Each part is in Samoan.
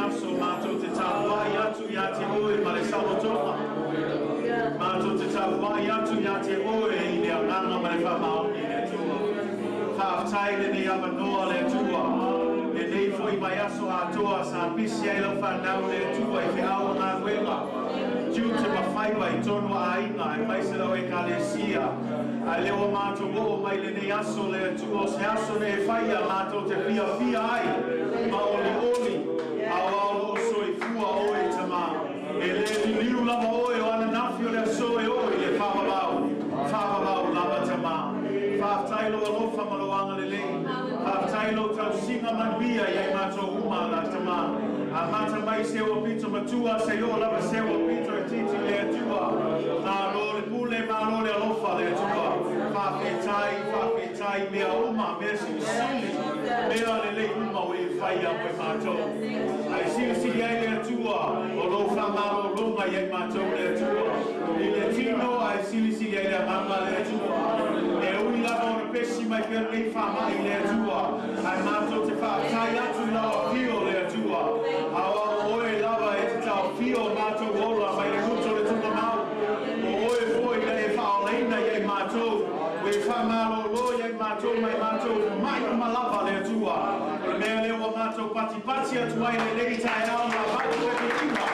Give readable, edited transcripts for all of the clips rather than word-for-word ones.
aso mātou te tapuai atu ia te oe ma le salotoga. Mātou te tapuai atu ia te oe i le anganga ma le whamaoni le Atua. Whaafetai lenei avanoa le Atua. Lenei foi mai aso atoa sa pisi ai lau whanau le Atua i feau o galuega. Tiute ma faiva i tonu aiga e mai se lau ekalesia. Ae lea ua matou oo mai lenei aso le Atua o se aso nei e faia matou te fiafia ai ma olioli aoao loo soifua oe Tamā. E lē liliu lava oe o ananafi o le aso e oo i le faavavau, faavavau lava Tamā. Faafetai lou alofa ma lou agalelei. Faafetai lou tausiga manuia ia i matou uma la Tamā. Amata mai se ua pito matua seia oo lava se ua pito itiiti le Atua. Malo le pule, malo le alofa le Atua. Faafetai, faafetai i mea uma, mea silisili, mea lelei uma ua e faia mo i matou. Ae silisili ai le Atua o lou faamalologa ia i matou le Atua. I le tino ae silisili ai le agaga le Atua. E ui lava ona pesi mai pea lenei faamai le Atua, ae matou te faafetai atu i lau afio le Atua. Aua o oe lava e te taofia o matou ola mai le gutu o le tuugamau. O oe foi na e faaolaina ia i matou, ua e faamalolo ia i matou mai matou mai uma lava le Atua. O le mea lea ua matou patipati atu ai lenei taeao ma avatu ai viiga,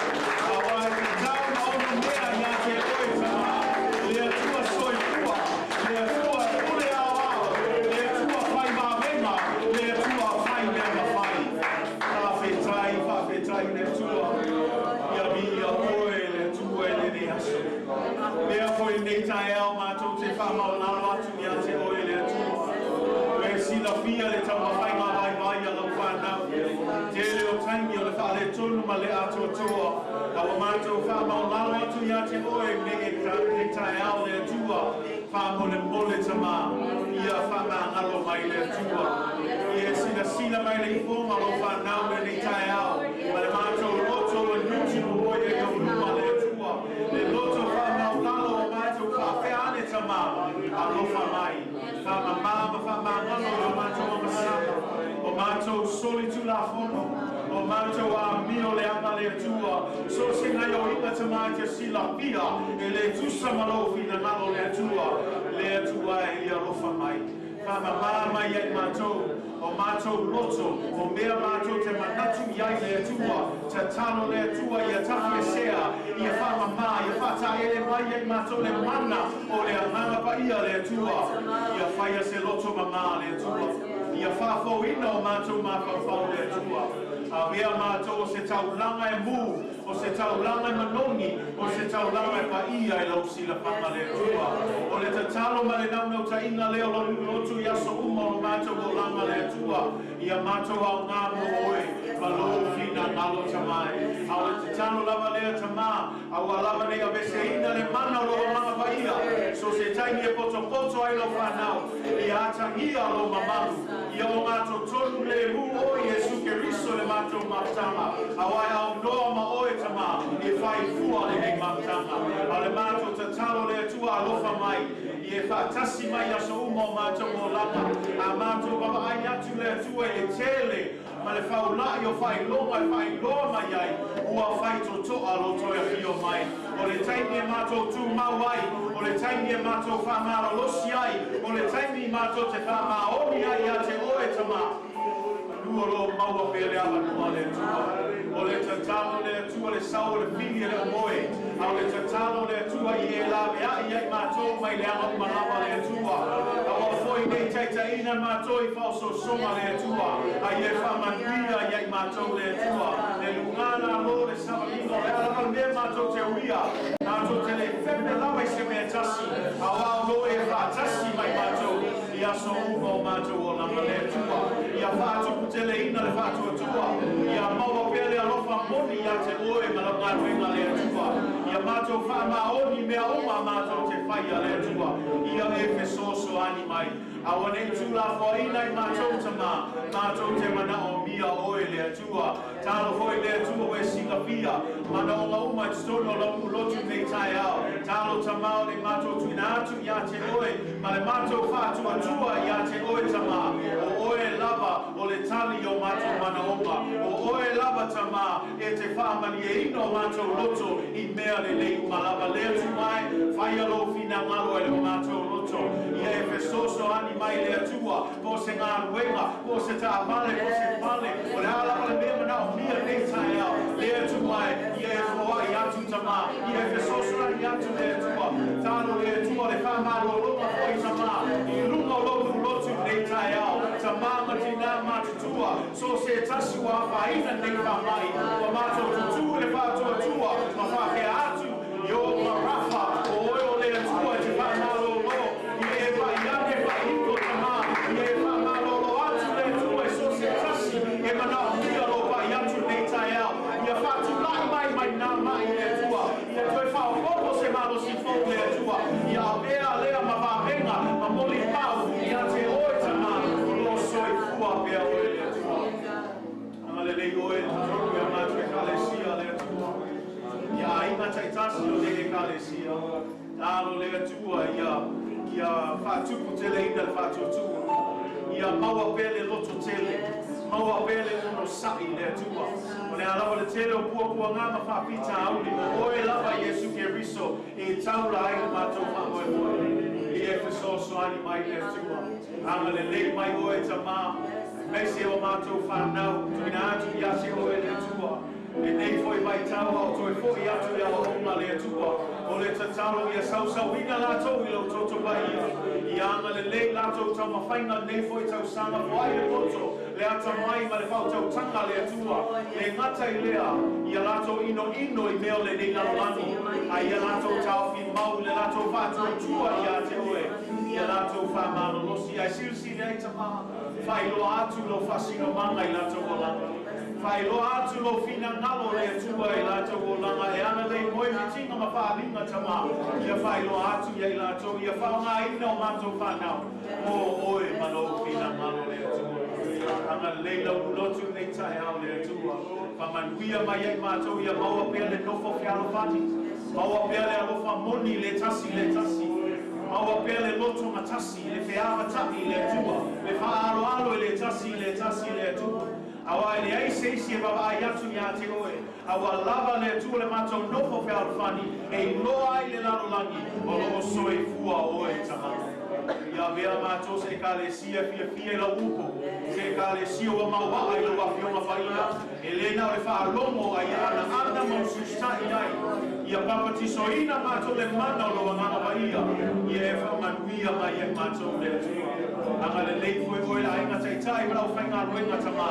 aua e tatau ma ono mea ia te oe Tamā, le Atua soifua, le Atua e pule aoao, le Atua fai vavega, le Atua fai mea mafai. Faafetai, faafetai le Atua. Ia viia oe le Atua i lenei aso. Lea foi lenei taeao matou te faamaualalo atu ia te oe le Atua. Ua e silafia le taumafaiga vaivai a lau fanau. Tele o taimi o le faaletonu ma le atoatoa. A ua matou faamaualalo atu ia te oe lenei taeao le Atua. Faamolemole Tamā, ia faamagalo mai le Atua. Ia e silasila mai le ifoga o lau fanau lenei taeao. Ma le matou loto ua nuti momoe ai ou luma le Atua. Le loto faamaualalo o matou faapea ane Tamā, alofa mai. Faamamā ma faamagalo i o matou agasala, o matou solitulafono, o matou amio leaga le Atua. So o se gaoioiga Tamā e te silafia, e lē tusa ma lou finagalo le Atua. Le Atua e, ia alofa mai. Faamamā mai ia i matou, o matou loto, o mea matou te manatu i ai le Atua. Tatalo le Atua ia tafiesea, ia faamamā, ia faataele mai ia i matou le mana o le Agaga Paia le Atua. Ia faia se loto mamā le Atua. Ia faafouina o matou mafaufau le Atua. Avea matou o se taulaga e mū, o se taulaga e manogi, o se taulaga e paia i lau silafaga le Atua. O le tatalo ma le naunautaiga lea o lau lotu i aso uma o lo matou olaga le Atua, ia matou aoga mo oe ma lou finagalo Tamā e. A o le tatalo lava lea Tamā, aua lava nei aveseina le mana o lou Agaga Paia, so se taimi e potopoto ai lau fanau, ia atagia lou mamalu, ia ogatotonu lemu oe Iesu Keriso le matou mafutaga, aua e aunoa ma oe Tamā e fai fua lenei mafutaga. A o le matou tatalo le Atua, alofa mai, ia e faatasi mai i aso uma o matou olaga. A matou vaavaai atu le Atua i le tele ma le faula'i o faailoga e faailoa mai ai ua faitotoa lou toe afio mai. O le taimi e matou tumau ai, o le taimi e matou faamalolosi ai, o le taimi matou te faamaoni ai ia te oe Tamā. Manu o lo o maua pea le avanoa le Atua. O le tatalo le Atua le sao o le fili e le o moe. A o le tatalo le Atua i e laveai ai matou mai le aga uma lava le Atua. Aua foi nei taitaiina matou i faaosoosoga le Atua, a ia e faamanuia ia i matou le Atua. Le luga lalo le savaliga o le a lava le mea matou te uia, matou te le fepe lava i se mea tasi, aua o lo o e faatasi mai matou i aso uma o matou olaga le Atua. Ia faatuputeleina le faatuatua, ia maua pea le alofa moni ia te oe ma lau galuega le Atua. Ia matou faamaoni i mea uma matou te faia le Atua, ia e fesoasoani mai. Aua nei tuulafoaiina i matou Tamā, matou te manaomia oe le Atua. Talo foi le Atua ua e silafia manaoga uma i totonu o lau lotu i lenei taeao. Talo Tamā o le matou tuuina atu ia te oe ma le matou faatuatua ia te oe Tamā. O oe lava o le tali o matou manaoga. O oe lava lava tamā e te whaamalieina o mātou loto i mea lelei uma lava. Le Atua e, faia lou finagalo e le o mātou loto. Ia e fesoasoani mai le Atua, po o se galuega, po o se taavale, po o se fale, o le a lava le mea manaomia lenei taeao. Le Atua e, ia e foai atu tamā, ia e fesoasoani atu le Atua. Talo le Atua le faamalologa foi tamā, i luga o lou nuulotu lenei taeao. Tamā ma tinā matutua, so se tasi ua afaina lenei faamai, ua matou tutū i le faatuatua ma faapea atu, Ieova Rafa, o oe o le Atua e te faamalolo, ia e pai ane faihiko tamā, ia e faamalolo atu le Atua i so se tasi e manaomia lou pai atu lenei taeao, ia faatulai mai mai nā mai le Atua, ia toe faaopoopo se malosi fou le Atua, ia avea lea ma vavega ma molimau ia te oe tamā, o lo o soifua pea oe le Atua. Agalelei oe i totonu i a matou Ekalesia le Atua, i aiga taitasi o le Ekalesia. Talo le Atua ia ia faatuputeleina le faatuatua, ia maua pea le loto tele, maua pea le onosai le Atua. O le a lava le tele o puapuaga ma faafitauli, o oe lava Iesu Keriso e taula ai le matou faamoemoe. Ia e fesoasoani mai le Atua. Agalelei mai oe tamā, aemaise o matou fanau, tuuina atu ia te oe le Atua. Lenei foi vaitau a o toe foi atu i aoaoga le Atua, o le tatalo ia sausauina latou i lou toto paia, ia agalelei latou taumafaiga lenei foi tausaga foai le poto, le atamai ma le faautautaga le Atua, le gata i lea, ia latou inoino i mea o lenei lalolagi, a ia latou taofi mau i le latou faatuatua ia te oe, ia latou faamalolosi, ae silisili ai tamā, faailoa atu lou faasinomaga i latou olaga. Faailoa atu lou finagalo le Atua i latou olaga e agalelei moe mitiga ma faaaliga tamā, ia faailoa atu ia i latou, ia faaaogaina o matou fanau mo oe ma lou finagalo le Atua. Agalelei lau lotu lenei taeao le Atua, faamanuia mai ai matou ia maua pea le nofo fealofani, maua pea le alofa moni le tasi le tasi, maua pea le loto gatasi, le feavata'i le Atua, le faaaloalo i le tasi le tasi le Atua. Aua e leai se isi e vaavaai atu ia te oe, a ua lava le Atua le matou nofo fealofani e iloa ai le lalolagi o lo o soifua oe tamā. Ia avea matou se Ekalesia fiafia i lau upu, se Ekalesia ua mauaa i lau Afioga Paia, e le na o le faalogo a ia anaana ma usiusitai ai. Ia papatisoina matou le mana o lou Agaga Paia, ia e faamanuia mai ai matou le Atua. Agalelei foi oe le aiga taitai ma le aufaigaluega tamā,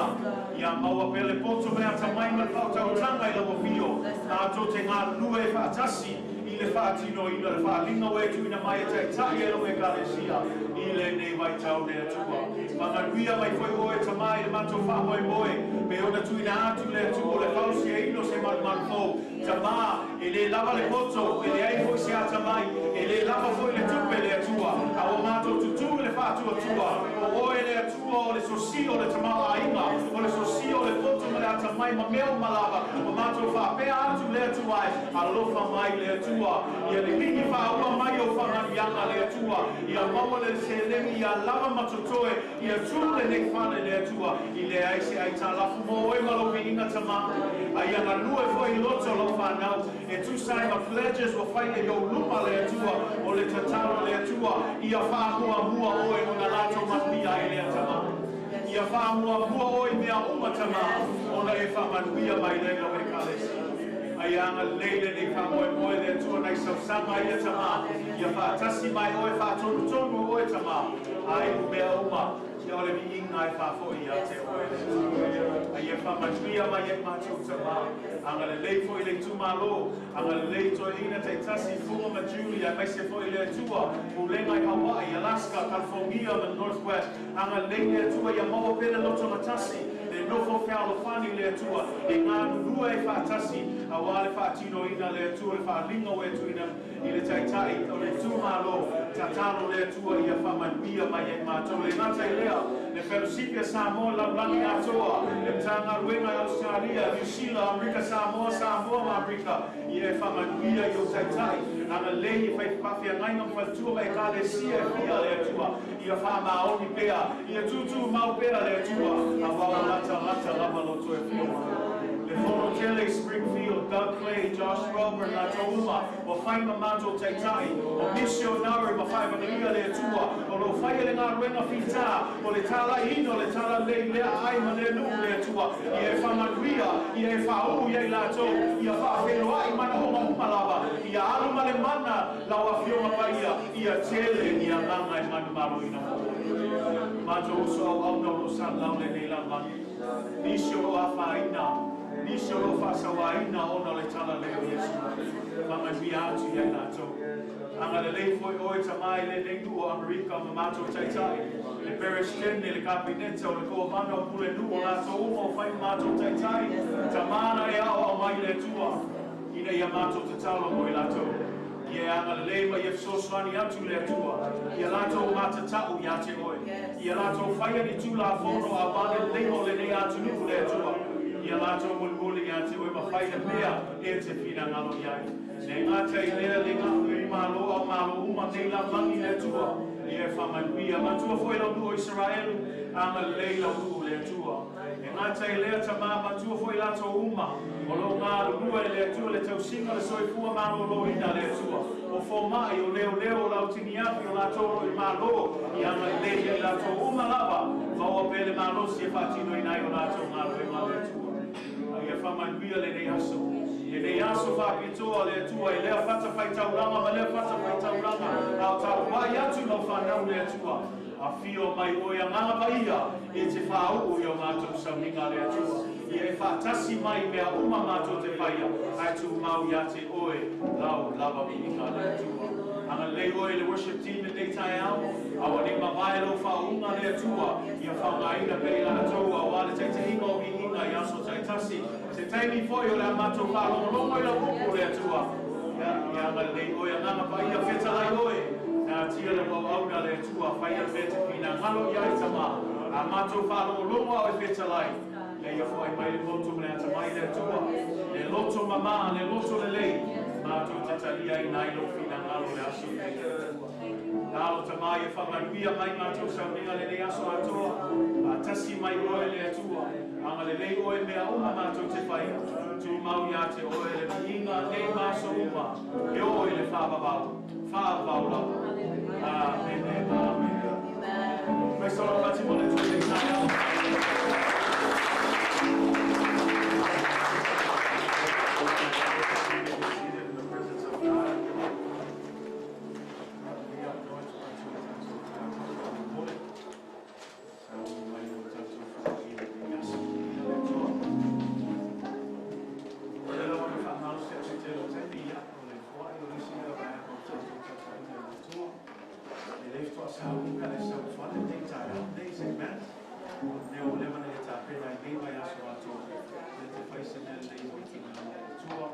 ia maua pea le poto ma le atamai ma le faautautaga i lau afio, matou te galulue faatasi i le faatinoina o le faaaliga ua e tuuina mai e taitai ai lou Ekalesia i lenei vaitau le Atua. Faamanuia mai foi oe tamā i le matou faamoemoe, pei ona tuuina atu le Atua o le fausiaina o se malumalu fou. Tamā, e le lava le poto, e leai foi se atamai, e le lava foi le tupe le Atua, a ua matou tutū i le faatuatua, o oe le Atua o le sosia o le tamaoaiga, o le sosia o le poto ma le atamai ma mea uma lava, ua matou faapea atu le Atua e, alofa mai le Atua, ia liligi faaua mai ou faamanuiaga le Atua, ia maua le seleni ia lava ma totoe, ia tū lenei fale le Atua, i leai se aitalafu mo oe ma lou viiga tamā, a ia galue foi i loto lau fanau, e tusa ai ma pledges ua fai i ou luma le Atua, o le tatalo le Atua, ia faamuamua oe ona latou manuia ai lea tamā. Ia faamuamua oe i mea uma tamā, ona e faamanuia mai lea i lau Ekalesia. A ia agalelei lenei faamoemoe le Atua nai sausaga ia tamā, ia faatasi mai oe faatonutonu oe tamā, a iu mea uma, Ia o le viiga e faafoi ia te oe le Atua. A ia faamanuia mai ai matou tamā. Agalelei foi le itumalo, agalelei toeaina taitasi, Fuga ma Julie, aemaise foi le Atua, pulega i Hawaii, Alaska, California ma Northwest. Agalelei le Atua ia maua pea le loto gatasi, le nofo fealofani le Atua, e galulue ai faatasi, aua le faatinoina le Atua, le faaaliga ua e tuuina i le Taitai o le itumalo, tatalo le Atua ia faamanuia mai ai matou. Le gata i lea, le Felosipi a Samoa i lalolagi atoa, le Matagaluega i Ausetalia, Niu Sila, Amerika Samoa, Samoa ma Amerika, ia e faamanuia i ou Taitai, agalelei e fai faafeagaiga ma faletua ma Ekalesia e fia le Atua, ia faamaoni pea, ia tūtūmau pea le Atua, aua ua latalata lava lo toe afio mai. Fonotele Springfield, Doug Clay, Josh Robert, latou uma, o fai ma matou taitai, o missionary ma fai manuia le Atua, o lo faia le galuega fitā, o le talaiina o le talalelei lea aai ma le nuu le Atua, ia e faamanuia, ia e faauu ia i latou, ia faafeloai manaoga uma lava, ia alu ma le mana lau afioga paia, ia tele ni agaga e manumaloina mo oe. Matou uso auauna o loo salalau lenei lalolagi, nisi o loo afaina, nisi o loo faasauaina ona o le talalelei o Iesu. Faamanuia atu ia i latou. Agalelei foi oe Tamā i lenei nuu o Amerika ma matou taitai, le Peresetene, le Kapeneta, o le Kovana o Pulenuu, o latou uma o fai ma matou taitai, Tamā na e aoao mai le Atua, ina ia matou tatalo mo i latou. Ia e agalelei ma ia fesoasoani atu le Atua, ia latou matatau ia te oe, ia latou faia ni tulafono auā le leleiga o lenei atunuu le Atua, ia latou mulimuli ia te oe ma fai le mea e te finagalo i ai. Le gata i lea, le i malo a o malo uma nei lalolagi le Atua, ia e faamanuia. Matua foi lau nuu o Isaraelu, agalelei lau nuu le Atua. E gata i lea, Tamā, matua foi latou uma o loo galulue i le Atua le tausiga o le soifua maloloina le Atua, o fomai, o leoleo, o le autiniafi, o latou o loo i malo, ia agalelei ia i latou uma lava, maua pea le malosi e faatinoina ai o latou galuega le Atua. A ia faamanuia lenei aso, lenei aso faapitoa le Atua i lea fatafaitaulaga ma lea fatafaitaulaga, a o tapuai atu lau fanau le Atua. Afio mai oe Agaga Paia e te faauu i o matou sauniga le Atua, ia e faatasi mai i mea uma matou te faia, ae tumau ia te oe lau lava viiga le Atua. Agalelei oe i le worship team i lenei taeao, aua nei mavae lou faauuga le Atua, ia faaaogaina pea i latou auā le taitaiga o viiga i aso taitasi. Se taimi foi o le a matou faalogologo i lau upu le Atua, ia, ia agalelei oe Agaga Paia, fetalai oe, natia le auauna le Atua, faia le mea e te finagalo i ai Tamā, a matou faalogologo a o e fetalai, ia ia foai mai le poto ma le atamai le Atua, le loto mamā, le loto lelei, matou te taliaina ai lou finagalo le aso lenei le Atua. Talo Tamā ia faamanuia mai matou sauniga lenei aso atoa, faatasi mai oe le Atua, agalelei oe mea uma matou te faia, tumau ia te oe le viiga nei ma aso uma, e oo i le faavavau, faavavau lava. Amene, amene. Mai salavati mo le Atua i lenei taeao. You may be seated in the presence of God. O le lava na faamalosi atu i tele o taimi, ia, o le foai o le isi lea vaega o tatou tapuaiga i le Atua. E le faatoa sauni pe a e sau fale lenei taeao lenei, amen. Mea ua leva ona e tapena ai nei vaiaso atoa, e te fai se mea lelei mo le finagalo o le Atua.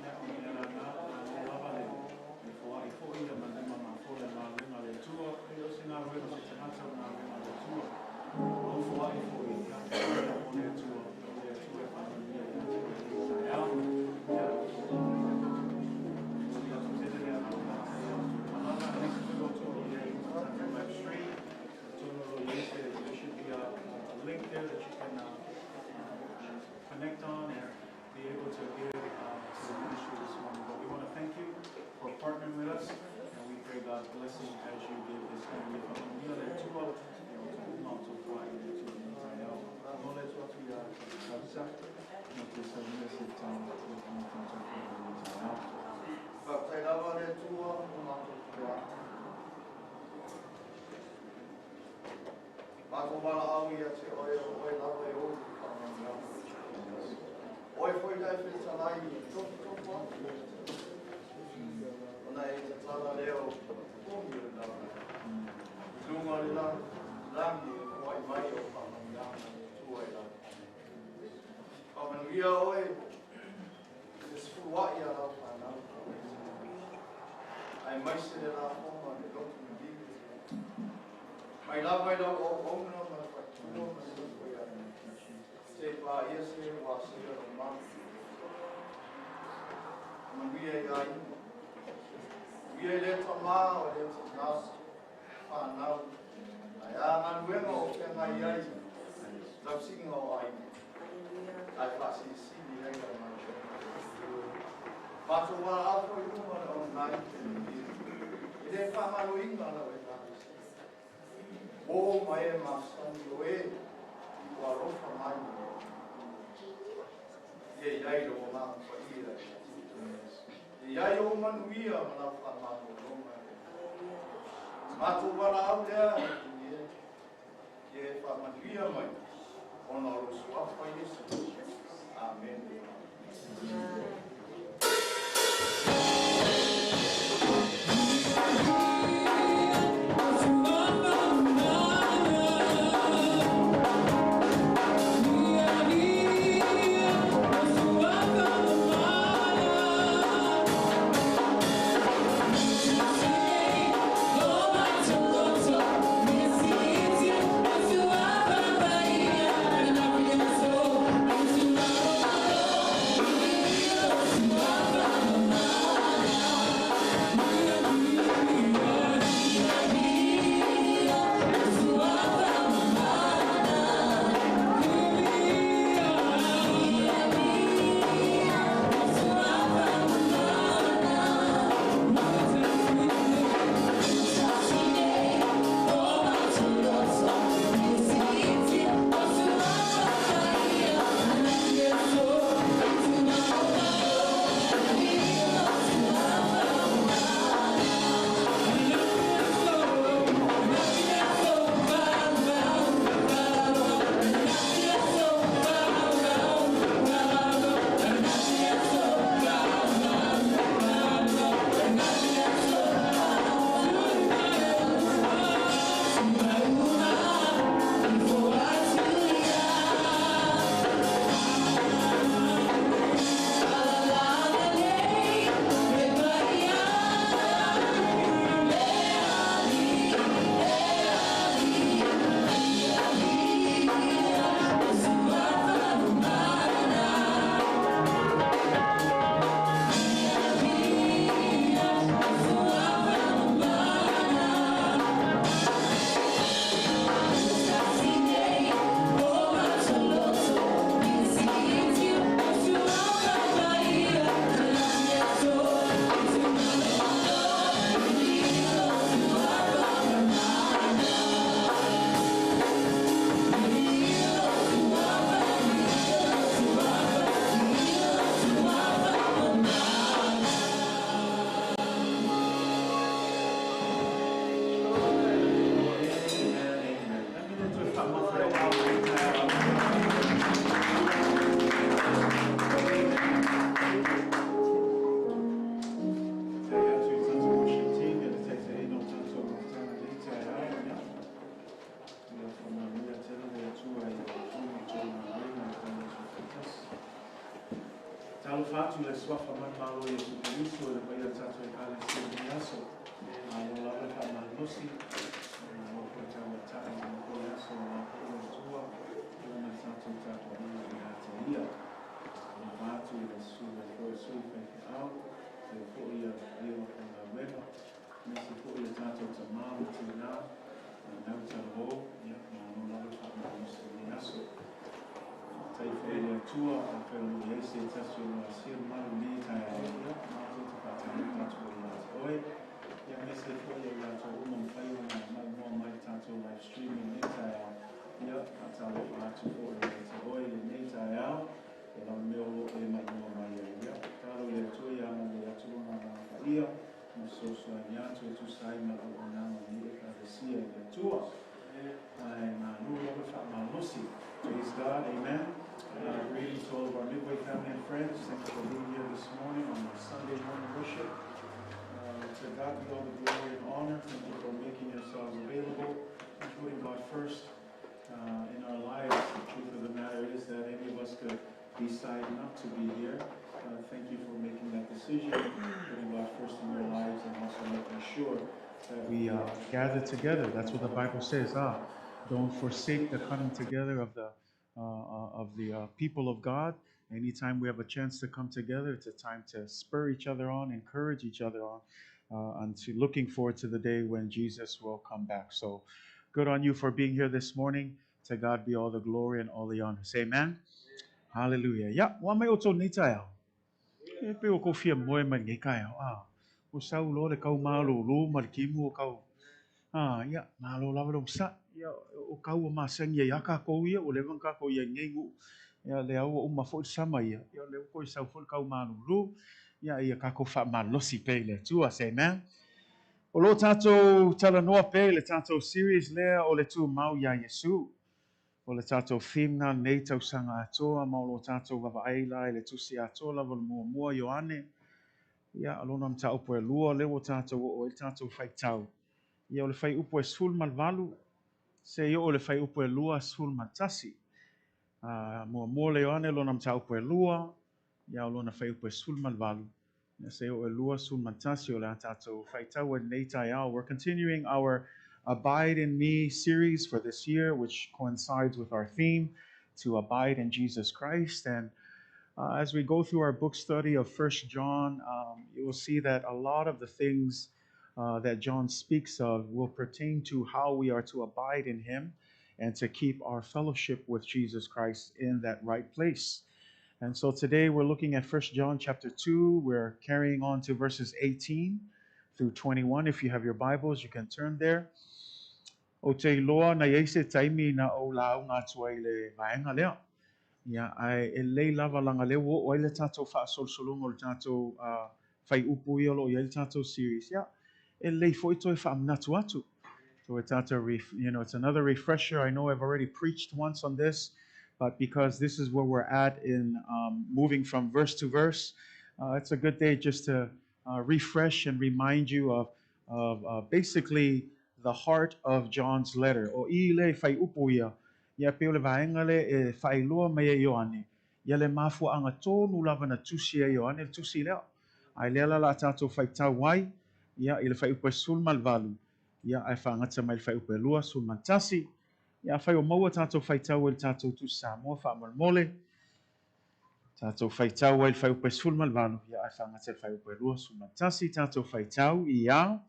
Ia, o le mea la lena, malo lava le le foai foi ia ma le lima mafola i le galuega a le Atua. E le o se galuega a se tagata, o le galuega a le Atua. O lou foai foi, ia, mo le Atua, o le Atua e faamanuia ia te oe i lenei taeao. Ia, momoli atu tele le agaga faafetai i a outou malala, aemaise foi o outou o lo o i ai i tatou live stream. Atonu o lo o i ai se, there should be a link there that you can connect on and be able to give to the ministry this morning. But we want to thank you for partnering with us, and we pray God's blessing as you give this morning. Ia faamanuia le Atua ia outou uma o outou foai i le Atua i lenei taeao. Mo le Atua atu ia Tavita, mo te saunia se tatalo i le tatou foai i lenei taeao. Faafetai lava le Atua mo matou tuaa. Matou valaau ia te oe, o oe lava e ou le faamanuiaga. Oe foi la e fetalai i tofutofu atu le Atua. Ona e tatala lea o togi o le lalolagi. I luga o le lagi e foai mai o faamanuiaga le Atua i lau fanau. Faamanuia oe i le sefuluai a lau fanau. Aemaise le lafoga o le loto maliu. Mai lava i lau auauna ma le faletua ma le nofo i aiga. Se paia se ua asia lau mama. Manuia i aiga. Manuia i lea tamā o lea tinā fanau. Ae a galuega o feagai ai tausiga o aiga. Ae faasilisili ai lau galuega. Matou valaau foi i luma o le online television. E le faagaloina lau Ekalesia. O ma e masani o e i ua alofa mai. Ia i ai lou Agaga Paia e Ia i ai ou manuia ma lau faamalologa. Matou valaau lea e Ia e faamanuia mai ona o lou suafa Iesu. Amene. Talofa atu i le suafa manumalo o Iesu Keriso i le paia o le tatou Ekalesia i lenei aso. Malo lava le faamalolosi, malo foi tauatai i lenei foi aso aua foi le Atua ma le tatou tapuaiga ia te Ia. Talofa atu i le susuga foi i le sui faifeau, faapea foi le paia o le aufaigaluega, aemaise foi o tatou tama ma tina, fanau talavou, ia malo lava le faamalolosi i lenei aso. Faafetai foi i le Atua, afai o lo o i ai se tasi o lo o asia le malu i lenei taeao, ia matou te faatalofa atu foi ia te oe, ia aemaise foi o i latou uma ua mafai ona maimoa mai i le tatou live stream i lenei taeao, ia faatalofa atu foi ia te oe i lenei taeao, o le a le mea o lo o e maimoa mai ai. Ia tatalo i le Atua ia agalelei atu Lona Agaga Paia ma fesoasoani atu e tusa ai ma le auaunaga a lenei Ekalesia i le Atua. Ae malu lava le faamalosi. Praise God, amen. Greetings to all of our Midway family and friends. Thank you for being here this morning on our Sunday morning worship. To God be all the glory and honor. Thank you for making yourselves available and putting God first in our lives. The truth of the matter is that any of us could decide not to be here. Thank you for making that decision, putting God first in your lives, and also making sure that we gather together. That's what the Bible says. Don't forsake the coming together of the people of God. Anytime we have a chance to come together, it's a time to spur each other on, encourage each other on, and to looking forward to the day when Jesus will come back. So good on you for being here this morning. To God be all the glory and all the honor. Say amen. Haleluia. Ia, ua mai outou lenei taeao. E pei ua kou fia moe mai lenei taeao. A, ua sau loa le kau malūlū ma le timu o kau. A, ia, malo lava le onosai. Ia, o kau ua masani ai lava tatou ia, ua leva ona tatou i ai i lenei nuu. Ia, lea ua uma foi le sama ia, ia o lea ua toe sau foi le kau malūlū. Ia, ia tatou faamalosi pea i le Atua. Say amen. O lo o tatou talanoa pea i le tatou series lea o le Tumau iā Iesu. O le tatou theme na lenei tausaga atoa ma o lo o tatou vaavaai la i le Tusi atoa lava o le Muamua Ioane, ia, o lona mataupu e lua lea ua tatou oo ai le tatou faitau. Ia, o le fuaiupu e 18 seia oo i le fuaiupu e 21. Muamua le Ioane lona mataupu e lua, ia, o lona fuaiupu e 18 ia seia oo i le 21 o le a tatou faitau ai lenei taeao. We're continuing our Abide in Me series for this year, which coincides with our theme, to abide in Jesus Christ. And as we go through our book study of 1 John, you will see that a lot of the things that John speaks of will pertain to how we are to abide in him and to keep our fellowship with Jesus Christ in that right place. And so today we're looking at 1 John chapter 2. We're carrying on to verses 18 through 21. If you have your Bibles, you can turn there. Ou te iloa na i ai se taimi na ou lauga atu ai i le vaega lea. Ia, ae e lelei lava leaga lea ua oo ai le tatou faasolosologa o le tatou fuaiupu ia o lo o i ai le tatou series. Ia, e lelei foi toe faamanatu atu. So it's a it's another refresher. I know I've already preached once on this, but because this is where we're at in moving from verse to verse, it's a good day just to refresh and remind you of basically the heart of John's letter. O i le fuaiupu ia, ia pei o le vaega lea e faailoa mai e Ioane, ia le mafuaaga tonu lava na tusi ai e Ioane le tusi lea. Ae lea la o le a tatou faitau ai, ia i le fuaiupu e 18, ia ae faagata mai le fuaiupu e 21. Ia afai o maua tatou faitau ai le tatou Tusi Samoa faamolemole, tatou faitau ai le fuaiupu e 18, ia ae faagata i le fuaiupu e 21, tatou faitau ia.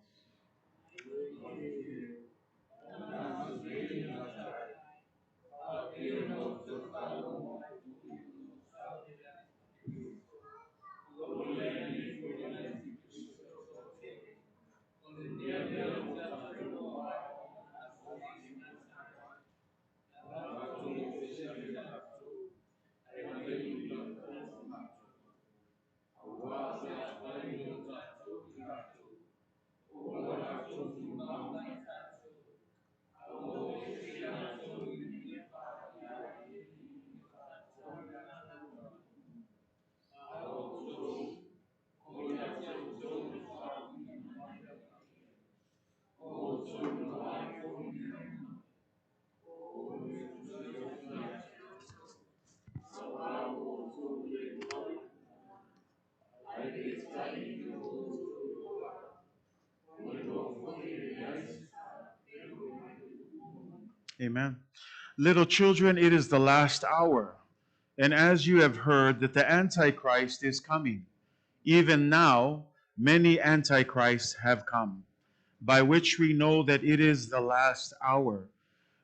Amen. Little children, it is the last hour. And as you have heard that the Antichrist is coming, even now many Antichrists have come, by which we know that it is the last hour.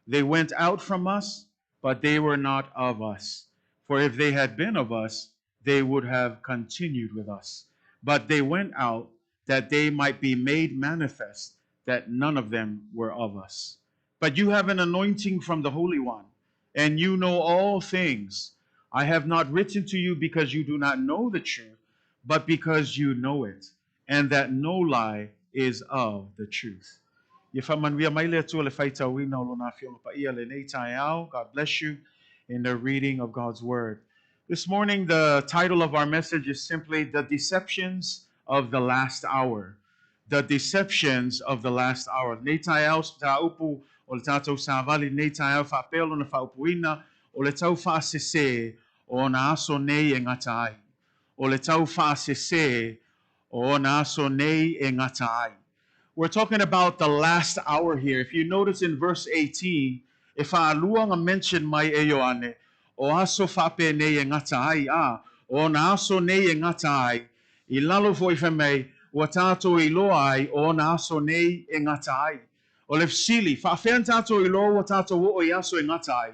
They went out from us, but they were not of us. For if they had been of us, they would have continued with us. But they went out that they might be made manifest that none of them were of us. But you have an anointing from the Holy One, and you know all things. I have not written to you because you do not know the truth, but because you know it, and that no lie is of the truth. Ia faamanuia mai le Atua le faitauina o lona afioga paia lenei taeao. God bless you in the reading of God's word. This morning, the title of our message is simply The Deceptions of the Last Hour. The Deceptions of the Last Hour. Lenei taeao, mataupu o le tatou savali lenei taeao faapea lona faaupuina o le tau faasese o ona aso nei e gata ai. O le tau faasese o ona aso nei e gata ai. We're talking about the last hour here. If you notice in verse 18, e faalua ona mention mai e Ioane, o aso faapenei e gata ai, a, o ona aso nei e gata ai, i lalo foi fai mai, ua tatou iloa ai o ona aso nei e gata ai. O le fesili, faapefea ona tatou iloa ua tatou oo i aso e gata ai?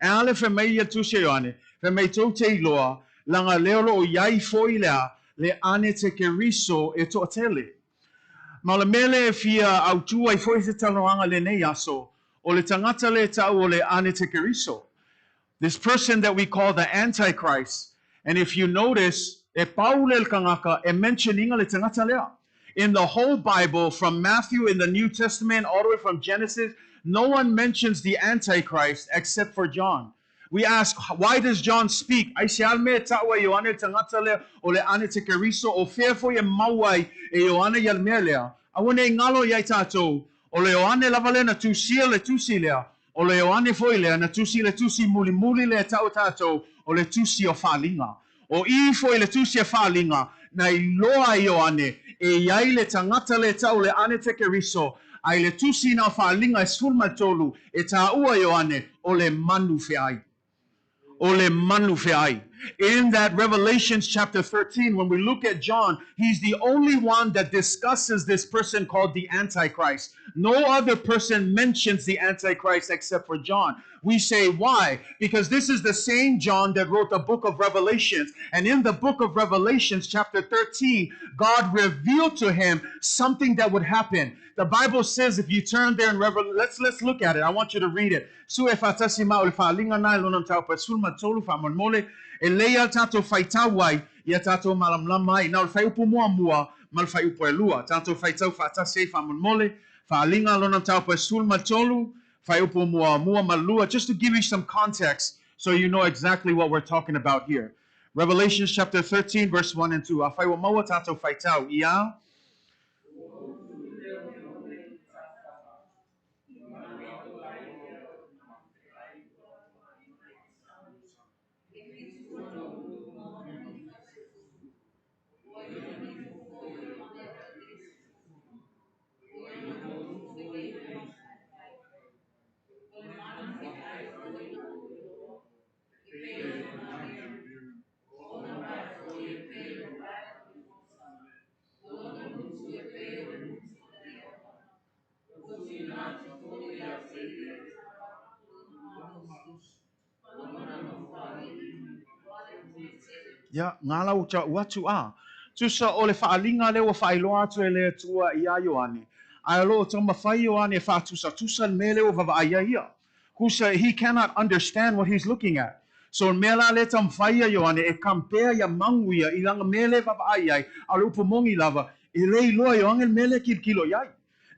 E a le fai mai ia tusi a Ioane, fai mai tou te iloa, laga lea o lo o i ai foi le a, le anetekeriso e toatele. Ma o le mea lea e fia autu ai foi se talanoaga i lenei aso, o le tagata lea e tau o le anetekeriso. This person that we call the Antichrist. And if you notice, e pau lea le tagata e mention ina le tagata lea. In the whole Bible, from Matthew in the New Testament all the way from Genesis, no one mentions the Antichrist except for John. We ask, why does John speak? Aisea le mea e tau ai e Ioane le tagata lea o le Anetekeriso, o fea foi e mau ai e Ioane ia le mea lea? Aua ne i galo ia i tatou, o le Ioane lava lea na tusia le tusi lea, o le Ioane foi lea na tusi le tusi mulimuli lea e tau e tatou o le tusi o Faaliga. O i foi le tusi a Faaliga na iloa ai Ioane e i ai le tagata lea e tau o le Anetekeriso, a i le tusi na o Faaliga e 13 e taua Ioane o le manu feai. O le manu feai. In that Revelations chapter 13, when we look at John, he's the only one that discusses this person called the Antichrist. No other person mentions the Antichrist except for John. We say, why? Because this is the same John that wrote the book of Revelations. And in the book of Revelations, chapter 13, God revealed to him something that would happen. The Bible says, if you turn there in Revelation, let's look at it. I want you to read it. Sue faatasi ma o le Faaliga na e lona mataupu e 13 faamolemole e lelei lava le tatou faitau ai ia tatou malamalama ai. Na o le fuaiupu muamua ma le fuaiupu e lua. Tatou faitau faatasi ai faamolemole. Faaliga lona mataupu e 13 fuaiupu muamua ma le lua. Just to give you some context so you know exactly what we're talking about here. Revelations chapter 13 verse 1 and 2. Afai ua maua tatou faitau ia. Ia, gala ua tau atu a. Tusa o le faaaliga lea ua faailoa atu e le Atua iā Ioane, ae o lo o taumafai Ioane e faatusatusa le mea lea ua vaavaai ai ia. Kusa, he cannot understand what he's looking at. So o le mea la lea e taumafai ia Ioane e compare ia magu ia i lana mea lea e vaavaai ai, a o le upu moni lava, e le iloa e Ioane le mea lea e kilokilo i ai.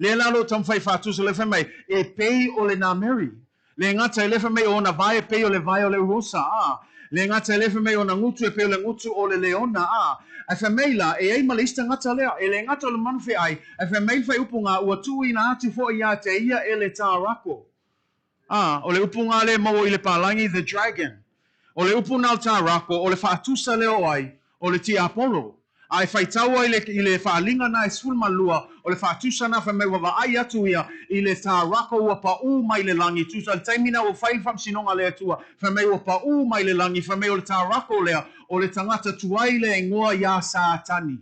Lea la o lo o taumafai e faatusa lea fai mai, e pei o le nameri. Le gata e le fai mai o ona vae e pei o le vae o le uosa, a. Le gata e le fai mai o ona gutu e pei o le gutu o le leona, a. Ae fai mai la, e ai ma le isi tagata lea, e le gata o le manu feai, ae fai mai le faaiupu ua tuuina atu foi ia te ia e le tārako. A, o le upu ngā lea e maua i le Pālagi, the dragon. O le upu na o tārako, o le faatusa lea o ai, o le tiapolo. A e faitau ai i le faaaliga na e 12, o le faatusa na fai mai ua vaai atu ia i le tārako ua paū mai le lagi, tusa i le taimi na ua fai le faamasinoga a le Atua, fai mai ua paū mai le lagi, fai mai o le tārako lea, o le tagata tuai lea e igoa iā Satani.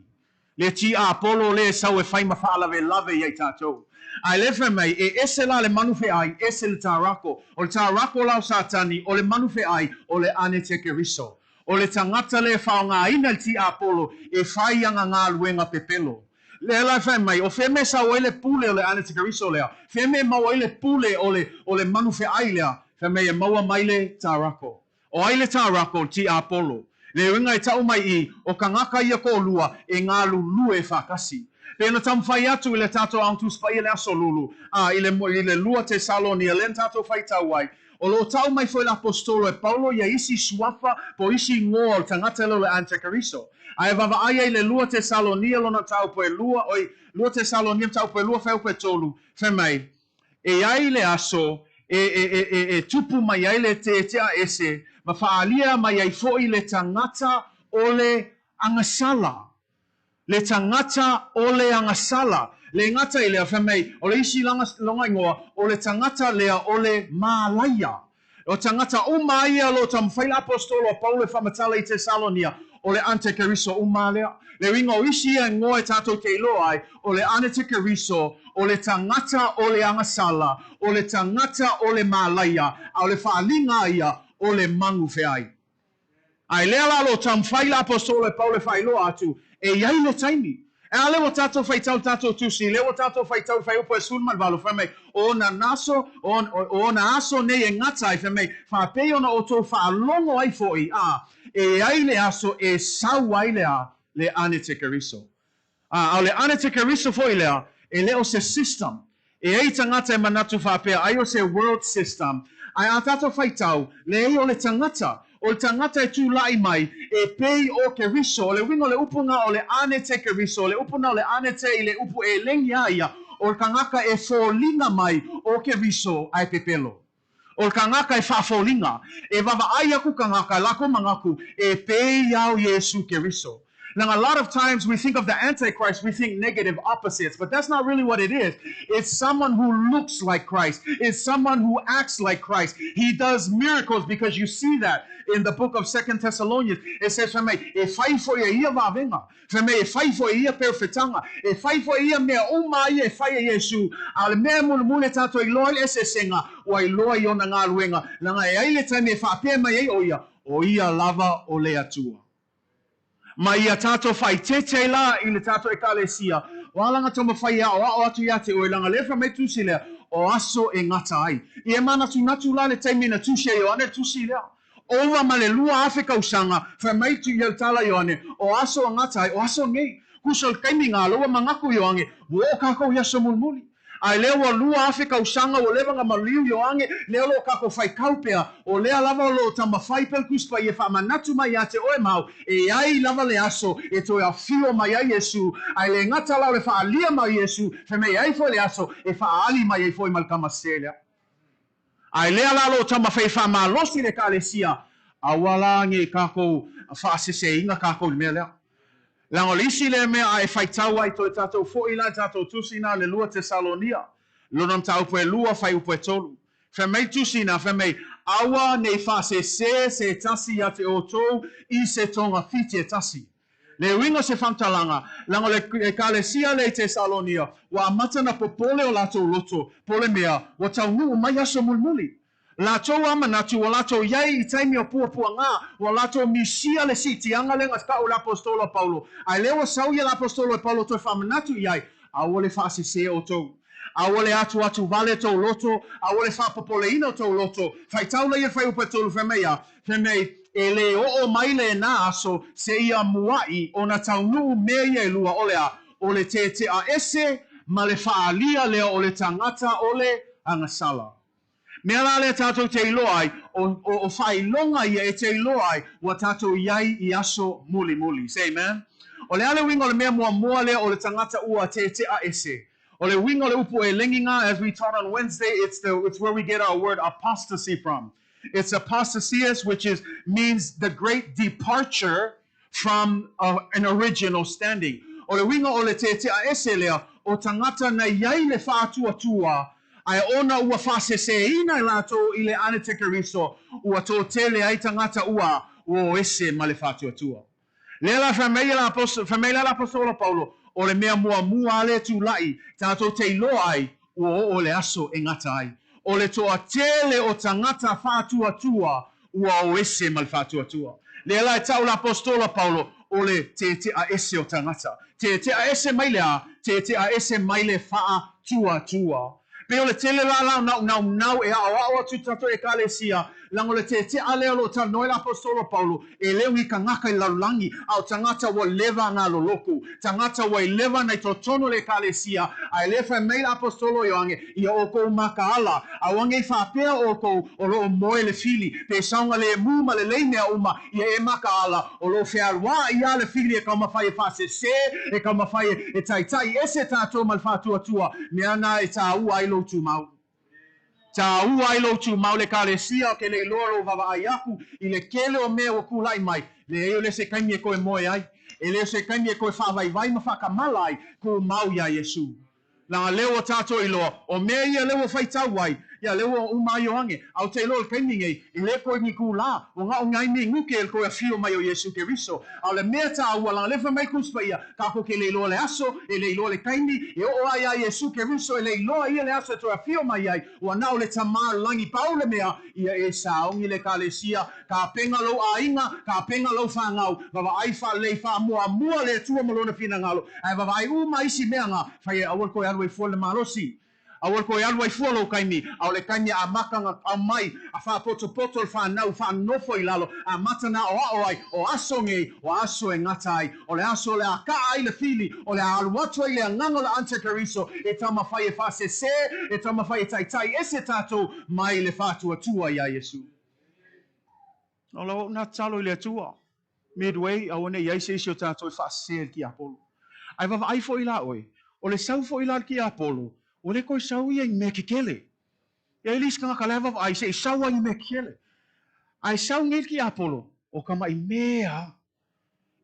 Le tiapolo lea e sau e fai ma faalavelave ia i tatou. Ae lea fai mai, e ese la le manu feai, ese le tārako. O le tārako la o Satani, o le manu feai, o le anetekeriso. O le tagata lea e faaaogaina le tiapolo e fai ana galuega pepelo. Lea la e fai mai, o fea mea e sau ai le pule o le anetekeriso lea? Fea mea e maua ai le pule o le, o le manu feai lea? Fai mai e maua mai le tārako. O ai le tārako, tiapolo? Le uiga e tau mai i, o tagata ia toalua e galulue faatasi. Pe na taumafai atu i le tatou Auga Tusi Paia i le Aso Lulu, a i le, i le lua Tesalonia lea na tatou faitau ai, o lo o tau mai foi le Aposetolo e Paulo ia isi suafa po o isi igoa o le tagata lea o le Antekeriso. Ae vaavaai ai i le lua Tesalonia lona mataupu e lua, oi, lua Tesalonia mataupu e lua fuaiupu e tolu, fai mai, E ai le aso e, e, e, e, e tupu mai ai le teetea ese ma faaalia mai ai foi le tagata o le agasala. Le tagata o le agasala. Le gata i lea, fai mai, o le isi langa, lona igoa, o le tagata lea o le malaia. O tagata uma ia o lo o taumafai le Aposetolo a Paulo e faamatala i Tesalonia, O le Antekeriso uma lea. Le uiga o isi ia igoa e tatou te iloa ai, o le Anetekeriso, o le tagata o le agasala, o le tagata o le malaia, a o le faaaliga ia o le magufeai. Ae lea la o lo o taumafai le aposetolo e Paulo e faailoa atu, e i ai le taimi. E a lea ua tatou faitau i le tatou tusi, lea ua tatou faitau i le fuaiupu e 18, fai mai, O ona aso, o, o ona aso nei e gata ai, fai mai, faapei ona outou faalogo ai foi, a, e i ai le aso e sau ai le a, le Anetekeriso. A, a o le Anetekeriso foi lea, e le o se system. E i ai tagata e manatu faapea ai o se world system, ae a tatou faitau, leai o le tagata, o le tagata e tula'i mai e pei o Keriso, o le uiga o le upu na o le Anetekeriso, o le upu na o le Anete i le upu elegi a ia, o le tagata e foliga mai o Keriso ae pepelo. O le tagata e faafoliga, e vaavaai aku tagata, lako manatu, e pei ia o Iesu Keriso. Now, a lot of times we think of the Antichrist, we think negative opposites, but that's not really what it is. It's someone who looks like Christ. It's someone who acts like Christ. He does miracles because you see that in the book of Second Thessalonians. It says, fai mai, e fai foi e ia vavega. Fai mai, e fai foi e ia perfetanga. E fai foi e ia mea uma ia e fai e Iesu. A o le mea e mulimuli e tatou iloa ai le eseesega, ua iloa i ona galuega. Leaga e ai le taimi e faapea mai ai o ia, o ia lava o le Atua. Ma ia tatou faaeteete ai la i le tatou Ekalesia, o a laga taumafai e aoao atu ia te oe, leaga lea fai mai tusi lea, o aso e gata ai. Ia e manatunatu la le taimi na tusi ai Ioane le tusi lea. Ova ma le 2000 kausaga, fai mai tu ia le tala Ioane, o aso e gata ai, o aso nei. Kusa o le taimi ga loua manatu Ioane, ua oo kakou i aso mulimuli. Ae lea ua 2000 kausaga ua leva na maliu Ioane, lea o lo o tatou faitau pea, o lea lava o lo o taumafai pea le Tusi Paia e faamanatu mai ia te oe ma au, e i ai lava le aso e toe afio mai ai Iesu, ae le gata la o le faaalia mai o Iesu, fai mai e ai foi le aso e faaali mai ai foi ma le tama sese lea. Ae lea la o lo o taumafai e faamalosi le Ekalesia, aua la nei tatou faaseseina tatou i le mea lea. Leaga o le isi lea mea a e faitau ai toe tatou foi la i tatou tusi na le 2 Tesalonia, lona mataupu e 2, fuaiupu e 3. Fai mai tusi na, fai mai, Aua nei faasese se tasi ia te outou i se togafiti e tasi. Le uiga o se faamatalaga, leaga o le Ekalesia lea i Tesalonia, ua amata na popole o latou loto, po o le mea, ua taunuu mai aso mulimuli. Latou a manatu, ua latou i ai i taimi o puapuaga, ua latou misia le siitiaga lea na tau e le aposetolo a Paulo. Ae lea ua sau ia le aposetolo e Paulo toe faamanatu i ai, Aua le faasese outou. Aua le atuatu vale tou loto, aua le faapopoleina o tou loto. Faitau laia le fuaiupu e 3, fai mai a, fai mai, e le oo mai lena aso seia mua'i ona taunuu mea ia e lua, o le a? O le tetea ese ma le faaalia lea o le tagata o le agasala. Mea la lea tatou te iloa ai, o, o, o faailoga ia e te iloa ai, ua tatou i ai i aso mulimuli. Say amen. O le a le uiga o le mea muamua lea o le tagata ua tetea ese? O le uiga o le upu elegi ga, as we taught on Wednesday, it's, the, it's where we get our word apostasy from. It's apostasias, which is, means the great departure from an original standing. O le uiga o le tetea ese lea, o tagata na i ai le faatuatua, ae ona ua faaseseina e latou i le Anetekeriso, ua totele ai tagata ua o ese ma le faatuatua. Lea la fai mai la fai mai la le apostola Paulo, o le mea muamua lea e tula'i, tatou te iloa ai, ua oo le aso e gata ai. O le toatele o tagata faatuatua ua o ese ma le faatuatua. Lea la e tau le apostola Paulo, o le tetea ese o tagata. Tetea ese mai le a? Tetea ese mai le faatuatua. Pei o le tele la la o naunau e aoao atu i tatou Ekalesia, leaga o le tetea lea o lo o talanoa ai le aposetolo Paulo, e le o ni tagata i le lalolagi, a o tagata ua leva na loloku, tagata ua i leva na i totonu o le Ekalesia, ae le fai mai le aposetolo Ioane, ia outou makaala, aua nei faapea outou o lo o moe le fili, pe saogalemu ma lelei mea uma, ia e makaala, o lo o fealuaʻi lava le fili e taumafai e faasese, e taumafai e taitai ese tatou ma le faatuatua, mea na e tāua ai lou tumau. Tāua ai lou tumau le Ekalesia, ke le iloa lou vaavaai aku i le tele o mea ua kulaʻi mai, leai o le se taimi e toe moe ai, e le o se taimi e toe faavaivai ma faakamala ai, tumau iā Iesu. Leaga lea ua tatou iloa, o mea ia lea ua faitau ai, ia lea ua uma ai Ioane. A ou te iloa i le taimi nei, e le toe ni itulā, ua na o nai minuke e le toe afio mai o Iesu Keriso. A o le mea taua, leaga lea fai mai Tusi Paia, tatou te le iloa le aso, e le iloa le taimi, e oo ai ia Iesu Keriso e le iloa ia le aso e toe afio mai ai, ua na o le Tama o le lagi pau le mea, ia e saogi le Ekalesia, Tapena lou aiga, tapena lou fanau, vavaai faalelei faamuamua le Atua ma Lona finagalo, ae vavaai uma isi mea na fai e aua le toe alu ai fua le malosi. Aua le toe alu ai fua lou taimi, a o le taimi a amata na aumai a faapotopoto le fanau, faanofo i lalo, amata na aoao ai, o aso nei, o aso e gata ai, o le aso o le a kaa ai le fili, o le a alu atu ai le agaga o le antikeriso e taumafai e faasese, e taumafai e taitai ese tatou mai le faatuatua iā Iesu. O lau na tatalo i le Atua, Midway, aua ne i ai se isi o tatou e faasese i le tiapolo. Ae vaavaai foi la oe, o le sau foi la le tiapolo, ua le toe sau ia i mea kekele. E i ai le isi tagata la e vaavaai se i sau ai i mea kekele. Ae sau nei le tiapolo, o tama'i mea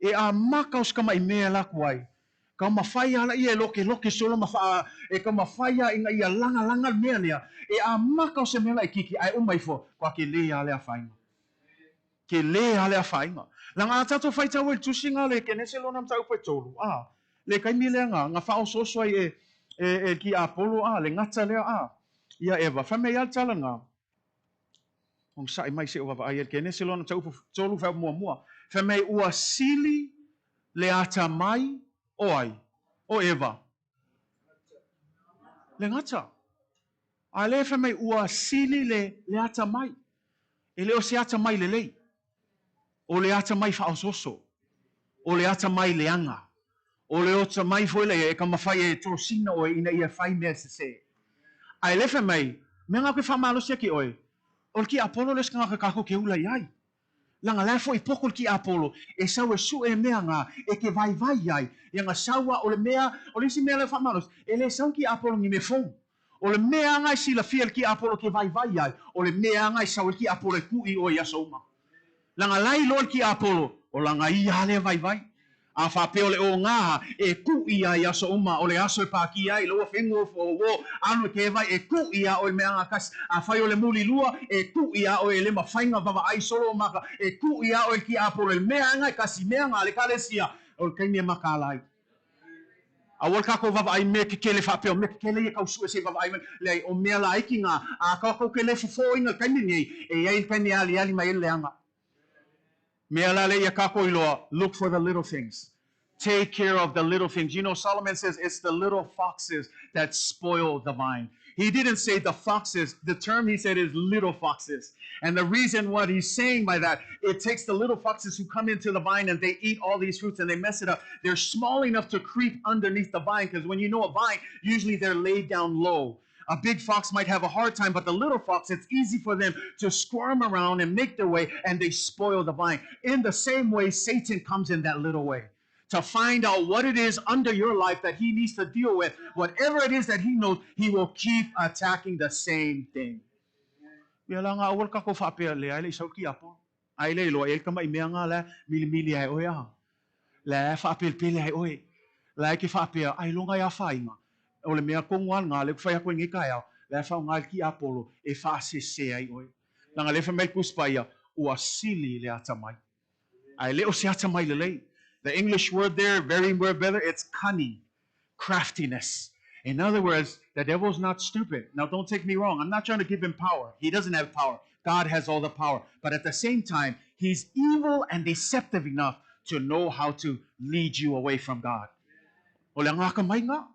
E amata o se tama'i mea e alu atu ai, taumafai lava ia e lokeloke solo ma faa, e taumafai lava ina ia lagalaga le mea lea. E amata o se mea laitiiti ae uma ifo, toa tele lava le afaina. Tele lava le afaina. Leaga a tatou faitau ai i le tusiga a le Kenese lona mataupu e tolu, a, le taimi lea na, na faaosooso ai e, e, e le tiapolo, a, le gata lea, a, ia Eva, fai mai lava le tala lena, Onosai mai seʻu vaavaai ai le Kenese lona mataupu tolu fuaiupu muamua. Fai mai ua sili le atamai o ai? O Eva. Le gata. A lea fai mai ua sili le, le atamai. E le o se atamai lelei. O le atamai faaosooso. O le atamai leaga. O le atamai foi lea e taumafai e tosina oe ina ia fai mea sese. Ae lea fai mai, mea na ke faamalosi ake oe, o le tiapolo le isi tagata tatou te ula i ai. Leaga la e foi poto le tiapolo e sau e sue mea na e te vaivai ai, ia na sau a o le mea, o le isi mea lea e faamalosi, e le sau le tiapolo ni mea fou. O le mea na e silafia e le tiapolo e te vaivai ai, o le mea na e sau ai le tiapolo e kuʻi oe i aso uma. Leaga la e iloa le tiapolo, o lana ia lava lea vaivai. A faapea o le ogā e kuʻi ai i aso uma, o le aso e pākia ai lou afenu o alu e ke vai e kuʻi iā oe i le mea agakasi. Afai o le mulilua, e kuʻi iā oe e le mafai na vavaai solo o maka, e kuʻi iā oe e le tiapolo i le mea aga e kasi mea ga le kalesia, o le taimi e makaala ai. Aua le tatou vaavaai mea kekele faapea o mea kekele ia tau sue se i vaavaai mai. Leai, o mea laiti na, a tatou te le fofoina i le taimi lenei, e i ai le taimi e aliali mai ai le leaga. Mea la lea ia tatou iloa, look for the little things. Take care of the little things. You know, Solomon says it's the little foxes that spoil the vine. He didn't say the foxes. The term he said is little foxes. And the reason what he's saying by that, it takes the little foxes who come into the vine and they eat all these fruits and they mess it up. They're small enough to creep underneath the vine because when you know a vine, usually they're laid down low. A big fox might have a hard time, but the little fox, it's easy for them to squirm around and make their way, and they spoil the vine. In the same way, Satan comes in that little way to find out what it is under your life that he needs to deal with. Whatever it is that he knows, he will keep attacking the same thing. Ia la nga aua le tatou faapea leai le i sau le tiapolo. Ai le iloa i ai le tama'i mea nga la milimili ai oe a. La faapelepele ai oe. La e ke faapea ailoga e afaina. O le mea tonu a lena lea ua fai atu ai nei taeao, la e faaaoga ai le tiapolo e faasese ai oe. Leaga lea fai mai le Tusi Paia, ua sili le atamai. Ae le o se atamai lelei. The English word there, very word better, it's cunning, craftiness. In other words, the devil's not stupid. Now, don't take me wrong. I'm not trying to give him power. He doesn't have power. God has all the power. But at the same time, he's evil and deceptive enough to know how to lead you away from God. O le atamai lena.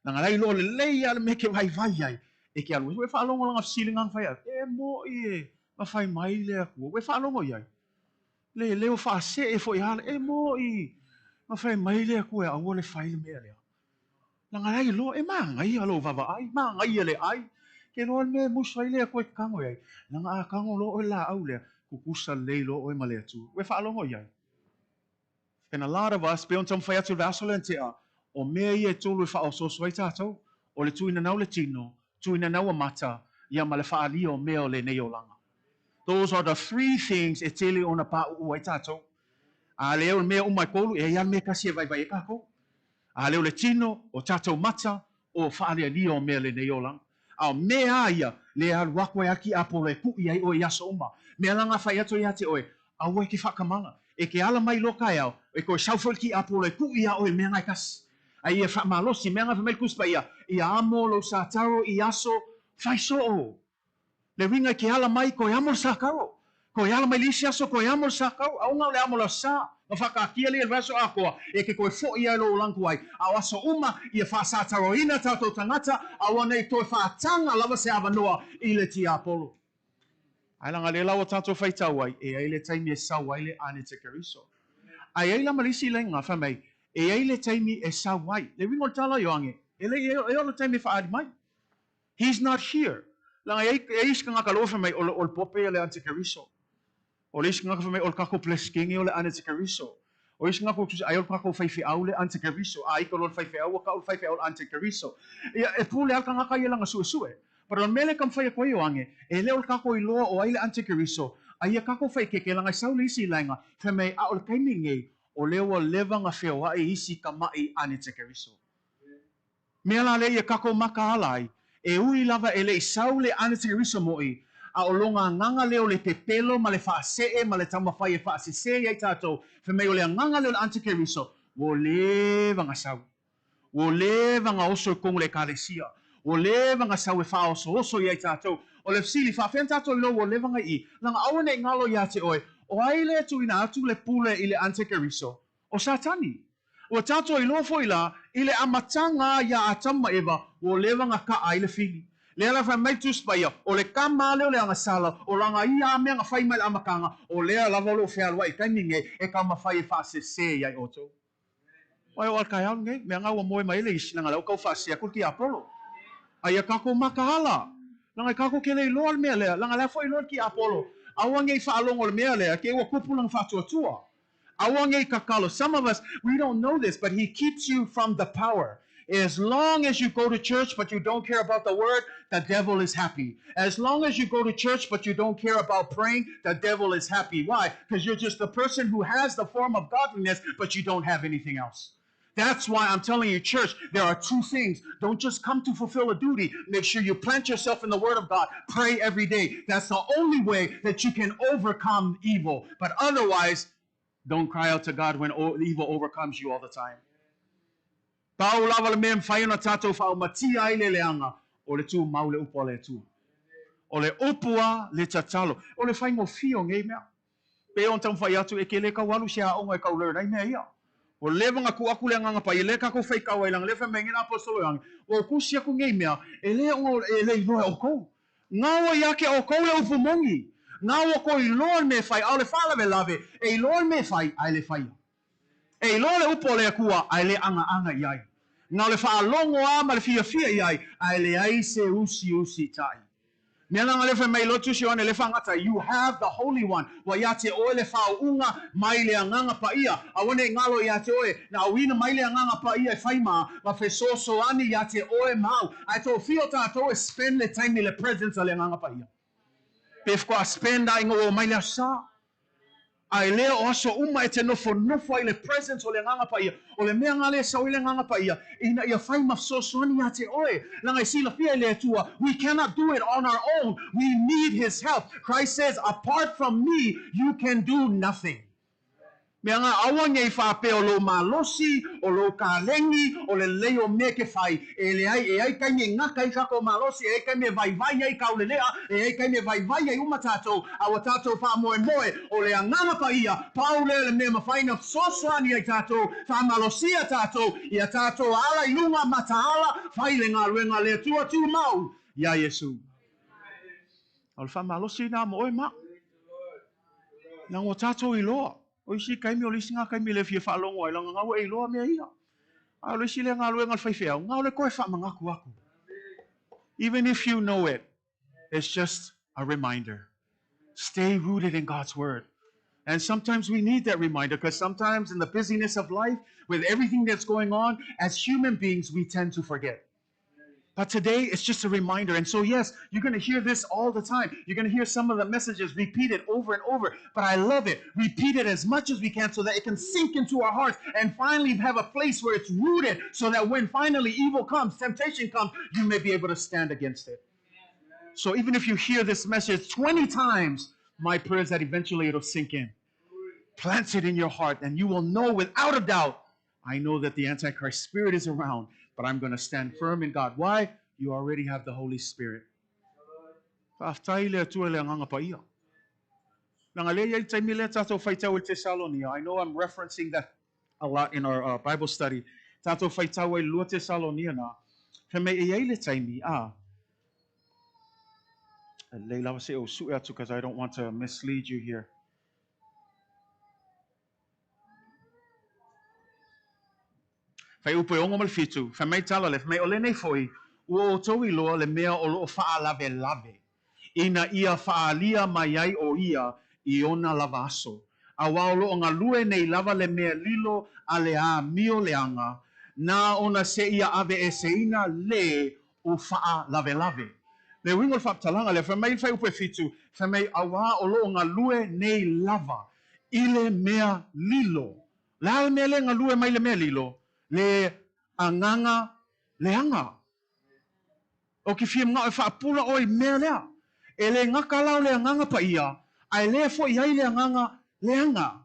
Leaga la e iloa lelei lava le mea e te vaivai ai e ke alu. Ua e faalogo lana fesiliga na fai atu, e moʻi e na fai mai le Atua. Ua e faalogo i ai. Le leo faasee foi lava, e moʻi na fai mai le Atua e aua le fai le mea lea. Leaga la e iloa, e manaia lou vaavaai, manaia le ʻai. Ke iloa le mea e musu ai le Atua e te tago i ai. Leaga a tago loa oe i le laau lea, tutusa lelei loa oe ma le Atua. Ua e faalogo i ai. And a lot of us, pei ona taumafai atu i le vaiaso lea na tea, o mea ia e tolu e faaosooso ai tatou, o le tuinanau le tino, tuinanau a mata, ia ma le faaalia o mea o lenei olaga. Those are the three things e tele ona paʻuʻu ai tatou. A lea o le mea uma e tolu, e i ai lava le mea e tasi e vaivai ai tatou. A lea o le tino, o tatou mata, o fa'alealia o mea lenei olaga. A o mea a ia, le alu aku ai a kiapolo e ku'i ai oe i aso uma. Mea laga fai atu ia te oe, aua e ke fa'akamala. E ke ala mai loa kaeao, e toe sau foi le kiapolo e ku'i iā oe i le mea gae tasi. A ia fa'amalosi, mea ga fai mai le Tusi Paia, ia amo lou sataro i aso fai so'o. Le uiga i ke ala mai, toe amo le sakaro. Toe ala mai le isi aso, toe amo le sakaro. Aoga o le amo le aso sa. Ma whakaakia le le aso atoa, e ke toe fo'i ai lou olaga tuai. A o aso uma, ia fa'asataroina tatou tagata, aua nei toe fa'ataga lava se avanoa i le tiapolo. Ae laga lea la ua tatou faitau ai, e ai le taimi e sau ai le anekeriso. Ae ai la ma le isi laiga, fai mai, e ai le taimi e sau ai. Le uiga o le tala Ioane, e le e o le taimi e fa'aali mai. He's not here. Laga e ai isi tagata loa fai mai, o le Pope ia le anekeriso. O le isi tagata fai mai, o le tatou peresetene o le anekeriso. O isi tagata tusi ai o le tatou faifeau le anekeriso. A ita loa le faifeau ua ta'u le faifeau le anekeriso. Ia e pule a le tagata ia lana suesue. But o le mea lea e taumafai atu ai Ioane, e le o le tatou iloa o ai le anekeriso, a ia tatou faaeteete laga e sau le isi laega, fai mai a o le taimi lenei, o lea ua leva ona feoa'i isi tama'i anekeriso. Mea la lea ia tatou makaala ai, e ui lava e le'i sau le anekeriso mo'i, a o lona agaga lea o le pepelo ma le fa'ase'e ma le taumafai e fa'asesē iai tatou, fai mai o le agaga lea o le anekeriso, ua leva ona sau. Ua leva ona oso i totonu o le ekalesia. Ua leva ona sau e fa'aosooso iai tatou. O le fesili, fa'afea ona tatou iloa ua leva ona i i? Laga aua ne'i galo iā te oe, o ai lea e tu'uina atu le pule i le anekeriso? O Satani. Ua tatou iloa foi la, i le amataga iā Atamu ma Eva, ua leva ona ka'a ai le fili. Lea la fai mai le Tusi Paia, o le kama lea o le agasala, o laga ia a mea na fai mai le amataga, o lea lava o lo'o fealua'i i le taimi lenei, e taumafai e fa'asesē iai outou. Aua e oo lava i le taeao lenei, mea na ua moe mai ai le isi, leaga o lea ua tau fa'asese atu le tiapolo. A ia tatou makaala, leaga e tatou te le iloa le mea lea, leaga o la e foi iloa le tiapolo, aua nei fa'alogo i le mea lea, te i ua tupu lana fa'atuatua. Aua nei tatalo. Some of us, we don't know this, but he keeps you from the power. As long as you go to church but you don't care about the word, the devil is happy. As long as you go to church but you don't care about praying, the devil is happy. Why? Because you're just the person who has the form of godliness, but you don't have anything else. That's why I'm telling you, church, there are two things. Don't just come to fulfill a duty. Make sure you plant yourself in the Word of God. Pray every day. That's the only way that you can overcome evil. But otherwise, don't cry out to God when evil overcomes you all the time. Pau lava le mea e mafai ona tatou fa'aumatia ai le leaga, o le tumau i le upu a le Atua. O le upu a le tatalo. O le faigofie o nei mea. Pei ona taumafai atu, e te le tau alu i se aoga e tau learn ai mea ia. Ua leva ona tuu atu le Agaga Paia, lea tatou faitau ai, leaga lea fai mai nei le Aposetolo o Ioane, ua ou tusi atu nei mea, e le ona e le iloa e outou. Gaoa ia te outou le upu moni. Gaoa kou iloa le mea e fai, a o le faalavelave, e iloa le mea e fai, ae le faia. E iloa le upu a le Atua, ae le agaaga i ai. Na o le faalogo lava ma le fiafia i ai, ae leai se usiusita'i. Mea laga lea fai mai loa Tusi Ioane le faagata, You have the Holy One, ua iā te oe le faauuga mai le Agaga Paia. Aua nei galo iā te oe, na auina mai le Agaga Paia e fai ma, ma fesoasoani iā te oe ma au. Ae toafia o tatou e spend le taimi i le presence a le Agaga Paia? Pe faatoa spend lava ina ua omai le Aso Sa? Ae lea o aso uma e te nofonofo ai i le presence o le Agaga Paia, o le mea lena lea e sau ai le Agaga Paia, ina ia fai ma fesoasoani iā te oe, leaga e silafia e le Atua, we cannot do it on our own, we need His help. Christ says, apart from me, you can do nothing. Mea nga aua nei faapea o lou malosi, o lou kalegi, o le lelei o mea e te fai, e leai, e ai taimi e gata ai tatou malosi, e ai taimi e vaivai ai taulelea, e ai taimi e vaivai ai uma tatou, a ua tatou faamoemoe, o le Agaga Paia, pau lea le mea e mafai ona fesoasoani ai tatou, faamalosia tatou, ia tatou ala i luga, mataala, fai le galuega a le Atua, tumau iā Iesu. O le faamalosi lena mo oe ma au. Leaga ua tatou iloa, o isi taimi o le isi na taimi e le fia faalogo ai, leaga na ua e iloa mea ia. A o le isi lea galuega a le faifeau, na o le toe faamanatu atu. Even if you know it, it's just a reminder. Stay rooted in God's Word. And sometimes we need that reminder because sometimes in the busyness of life, with everything that's going on, as human beings, we tend to forget. But today, it's just a reminder. And so, yes, you're going to hear this all the time. You're going to hear some of the messages repeated over and over. But I love it. Repeat it as much as we can so that it can sink into our hearts and finally have a place where it's rooted so that when finally evil comes, temptation comes, you may be able to stand against it. So even if you hear this message 20 times, my prayer is that eventually it'll sink in. Plant it in your heart, and you will know without a doubt, I know that the Antichrist spirit is around, but I'm going to stand firm in God. Why? You already have the Holy Spirit. Faafetai le Atua i le Agaga Paia. Leaga lea e i ai le taimi lea tatou faitau i le Tesalonia. I know I'm referencing that a lot in our Bible study. Tatou faitau ai le lua Tesalonia na. Fai mai e i ai le taimi, a. E lelei lava se i ou sue atu because I don't want to mislead you here. Fuaiupu e 67, fai mai tala le, fai mai o lenei foi, ua outou iloa le mea o loo faalavelave, ina ia faaalia mai ai o ia i ona lava aso. Auā o loo galue nei lava le mea lilo a le amio leaga, na ona seia aveeseina le o faalavelave. Le uiga o le faaputalaga lea, fai mai le fuaiupu e 7, fai mai auā o loo galue nei lava i le mea lilo. Le a le mea lea e galue mai le mea lilo? Le agaga leaga. O ke fia manao e faapula oe i mea lea. E le gata la o le Agaga Paia, ae lea foi ai le agaga leaga.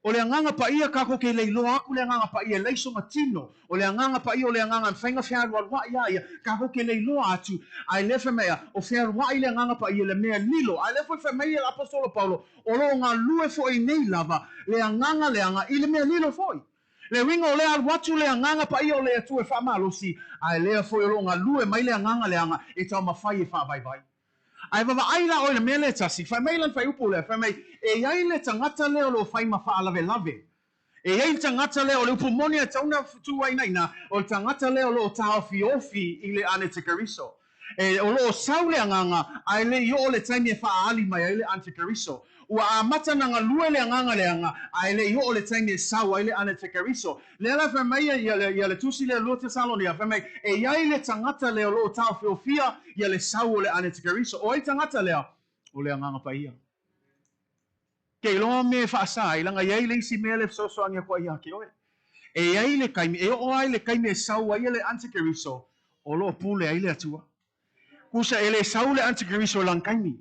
O le Agaga Paia kako ke le iloa aku le Agaga Paia e laisoga tino. O le Agaga Paia o le agaga e mafai ona fealualuai ia ia, kako ke le iloa atu, ae lea fai mai a, o fealuai le Agaga Paia le mea lilo. Ae lea foi fai mai le Aposetolo Paulo, O lo o galue foi nei lava le agaga leaga i le mea lilo foi. Le uiga o lea alu atu le Agaga Paia o le Atua e faamalosi, ae lea foi o lo o galue mai le agaga leaga e taumafai e faavaivai. Ae vavaai la oe i le mea lea e tasi, fai mai lana fuaiupu lea, fai mai, E i ai le tagata lea o lo o fai ma faalavelave. E i ai le tagata lea, o le upu moni a tauna tuainaina, o le tagata lea o lo o taofiofi i le Anetekeriso. E, o lo o sau le agaga, ae le i oo le taimi e faaali mai ai le Antikeriso. Ua amata ona galue le agaga leaga, ae le i oo le taimi e sau ai le Anetekeriso. Lea la fai mai ia le, ia le tusi lea lua Tesalonia, fai mai, e i ai le tagata lea o lo o taofiofia ia le sau o le Anetekeriso. O ai tagata lea? O le Agaga Paia. Ke iloa mea e faasa ai, leaga e i ai le isi mea lea e fesoasoani aku ai ia te oe. E i ai le taimi, e oo ai le taimi e sau ai le Antikeriso, o lo o pule ai le Atua. Kusa e le sau le Antikeriso i lana taimi,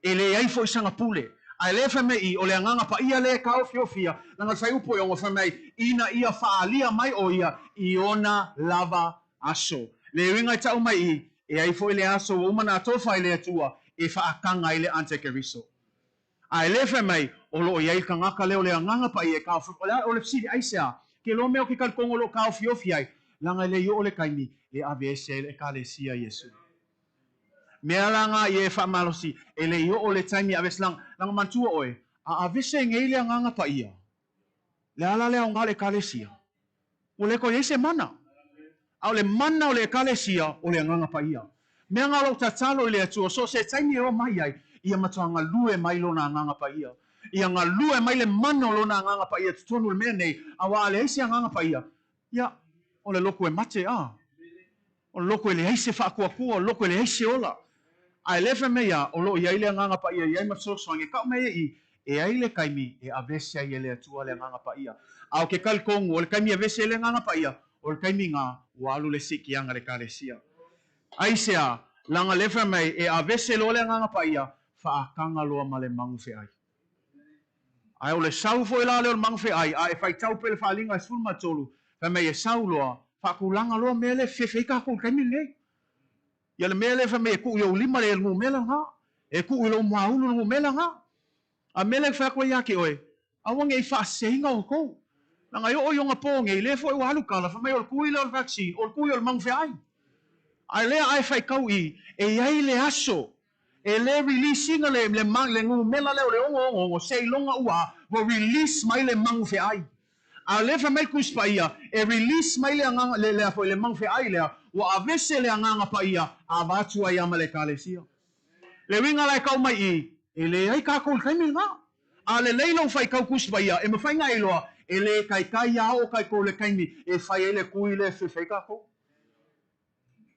e leai foi sana pule. Ae lea fai mai i, o le Agaga Paia lea e taofiofia, leaga le fuaiupu e 6 fai mai, ina ia faaalia mai o ia i ona lava aso. Le uiga e tau mai i, e ai foi le aso ua uma ona atofa ai le Atua e faataga ai le Antikeriso. A e le fai mai, o lo o i ai le tagata lea o le Agaga Paia e taofi, o le a, o le fesili, aisea? Ke loa mea o ke talitonga o lo o taofiofi ai, leaga e le i oo le taimi e aveese ai le Ekalesia i Iesu. Mea la nga ia e faamalosi, e le i oo le taimi e aveese, leaga, leaga manatua oe, a aveese nei le Agaga Paia, le a la le aoga o le Ekalesia? Ua le toe i ai se mana. A o le mana o le Ekalesia, o le Agaga Paia. Mea nga o lou tatalo i le Atua, so o se taimi e o mai ai, ia matua galue mai Lona Agaga Paia. Ia galue mai le mana o Lona Agaga Paia i totonu o le mea nei, auā a leai se Agaga Paia, ia, o le loku e mate, a. O le loku e leai se faakuakua, o le loku e leai se ola. Ae le fai mai a, o lo o i ai le Agaga Paia e i ai ma fesoasoani, e kau mai e i, e ai le taimi e avese ai e le Atua le Agaga Paia. A o ke talitonu, o le taimi e avese ai le Agaga Paia, o le taimi na ua alu le siikiaga i le Ekalesia. Aisea, leaga le fai mai, e avese loa le Agaga Paia, faataga loa ma le magu feai. Ae o le sau foi la lea o le magu feai, a e faitau pea le faaaliga e 13, fai mai e sau loa, faatulaga loa mea lea e fefefe ai tatou i le taimi lenei. Ia le mea lea fai mai e tuu i ou lima le numera lena, e tuu i lou muaulu le numera lena. A mea lea e fai atu ai ia te oe, aua ne i faaseseina outou. Leaga e oo i ona po nei, lea foi ua alu tala, fai mai o le tui lea o le vaccine, o le tui o le magu feai. A lea a e faitau i, e i ai le aso e le release ina le, le, le numera lea o le 666, seiloga ua, ua release mai le magu feai. A o lea fai mai le Tusi Paia, e release mai le agaga, le, le a foi, le magu feai lea, ua avese le Agaga Paia, a avatu ai ama le Ekalesia. Le uiga la e kau mai i, e leai kākou i le taimi lena. A lelei lou faitau Tusi Paia, e mafai ona e iloa, e le taitai a oo kaikou i le taimi e fai ai le tui lea e fefe ai kākou.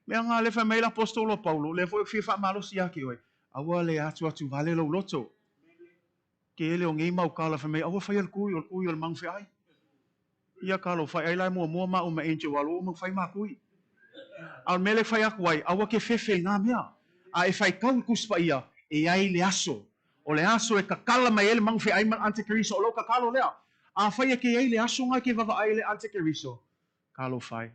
Mea nga le fai mai le aposetolo o Paulo, lea foi ou te fia faamalosi ia te oe, aua le atuatu vale lou loto. Tele o nei mau tala fai mai aua faia le tui, o le tui o le manu feai. Ia talo fai ai la e muamua maua ma Angel alo uma fai ma tui. A o le mea lea e fai atu ai, aua ke fefe i nga mea. A e faitau i le Tusi Paia, e i ai le aso. O le aso e tatala mai ai le manu feai ma le antikeriso, o lou tatalo lea. Afai e ke i ai le aso nga e ke vavaai ai le antikeriso, talofa e.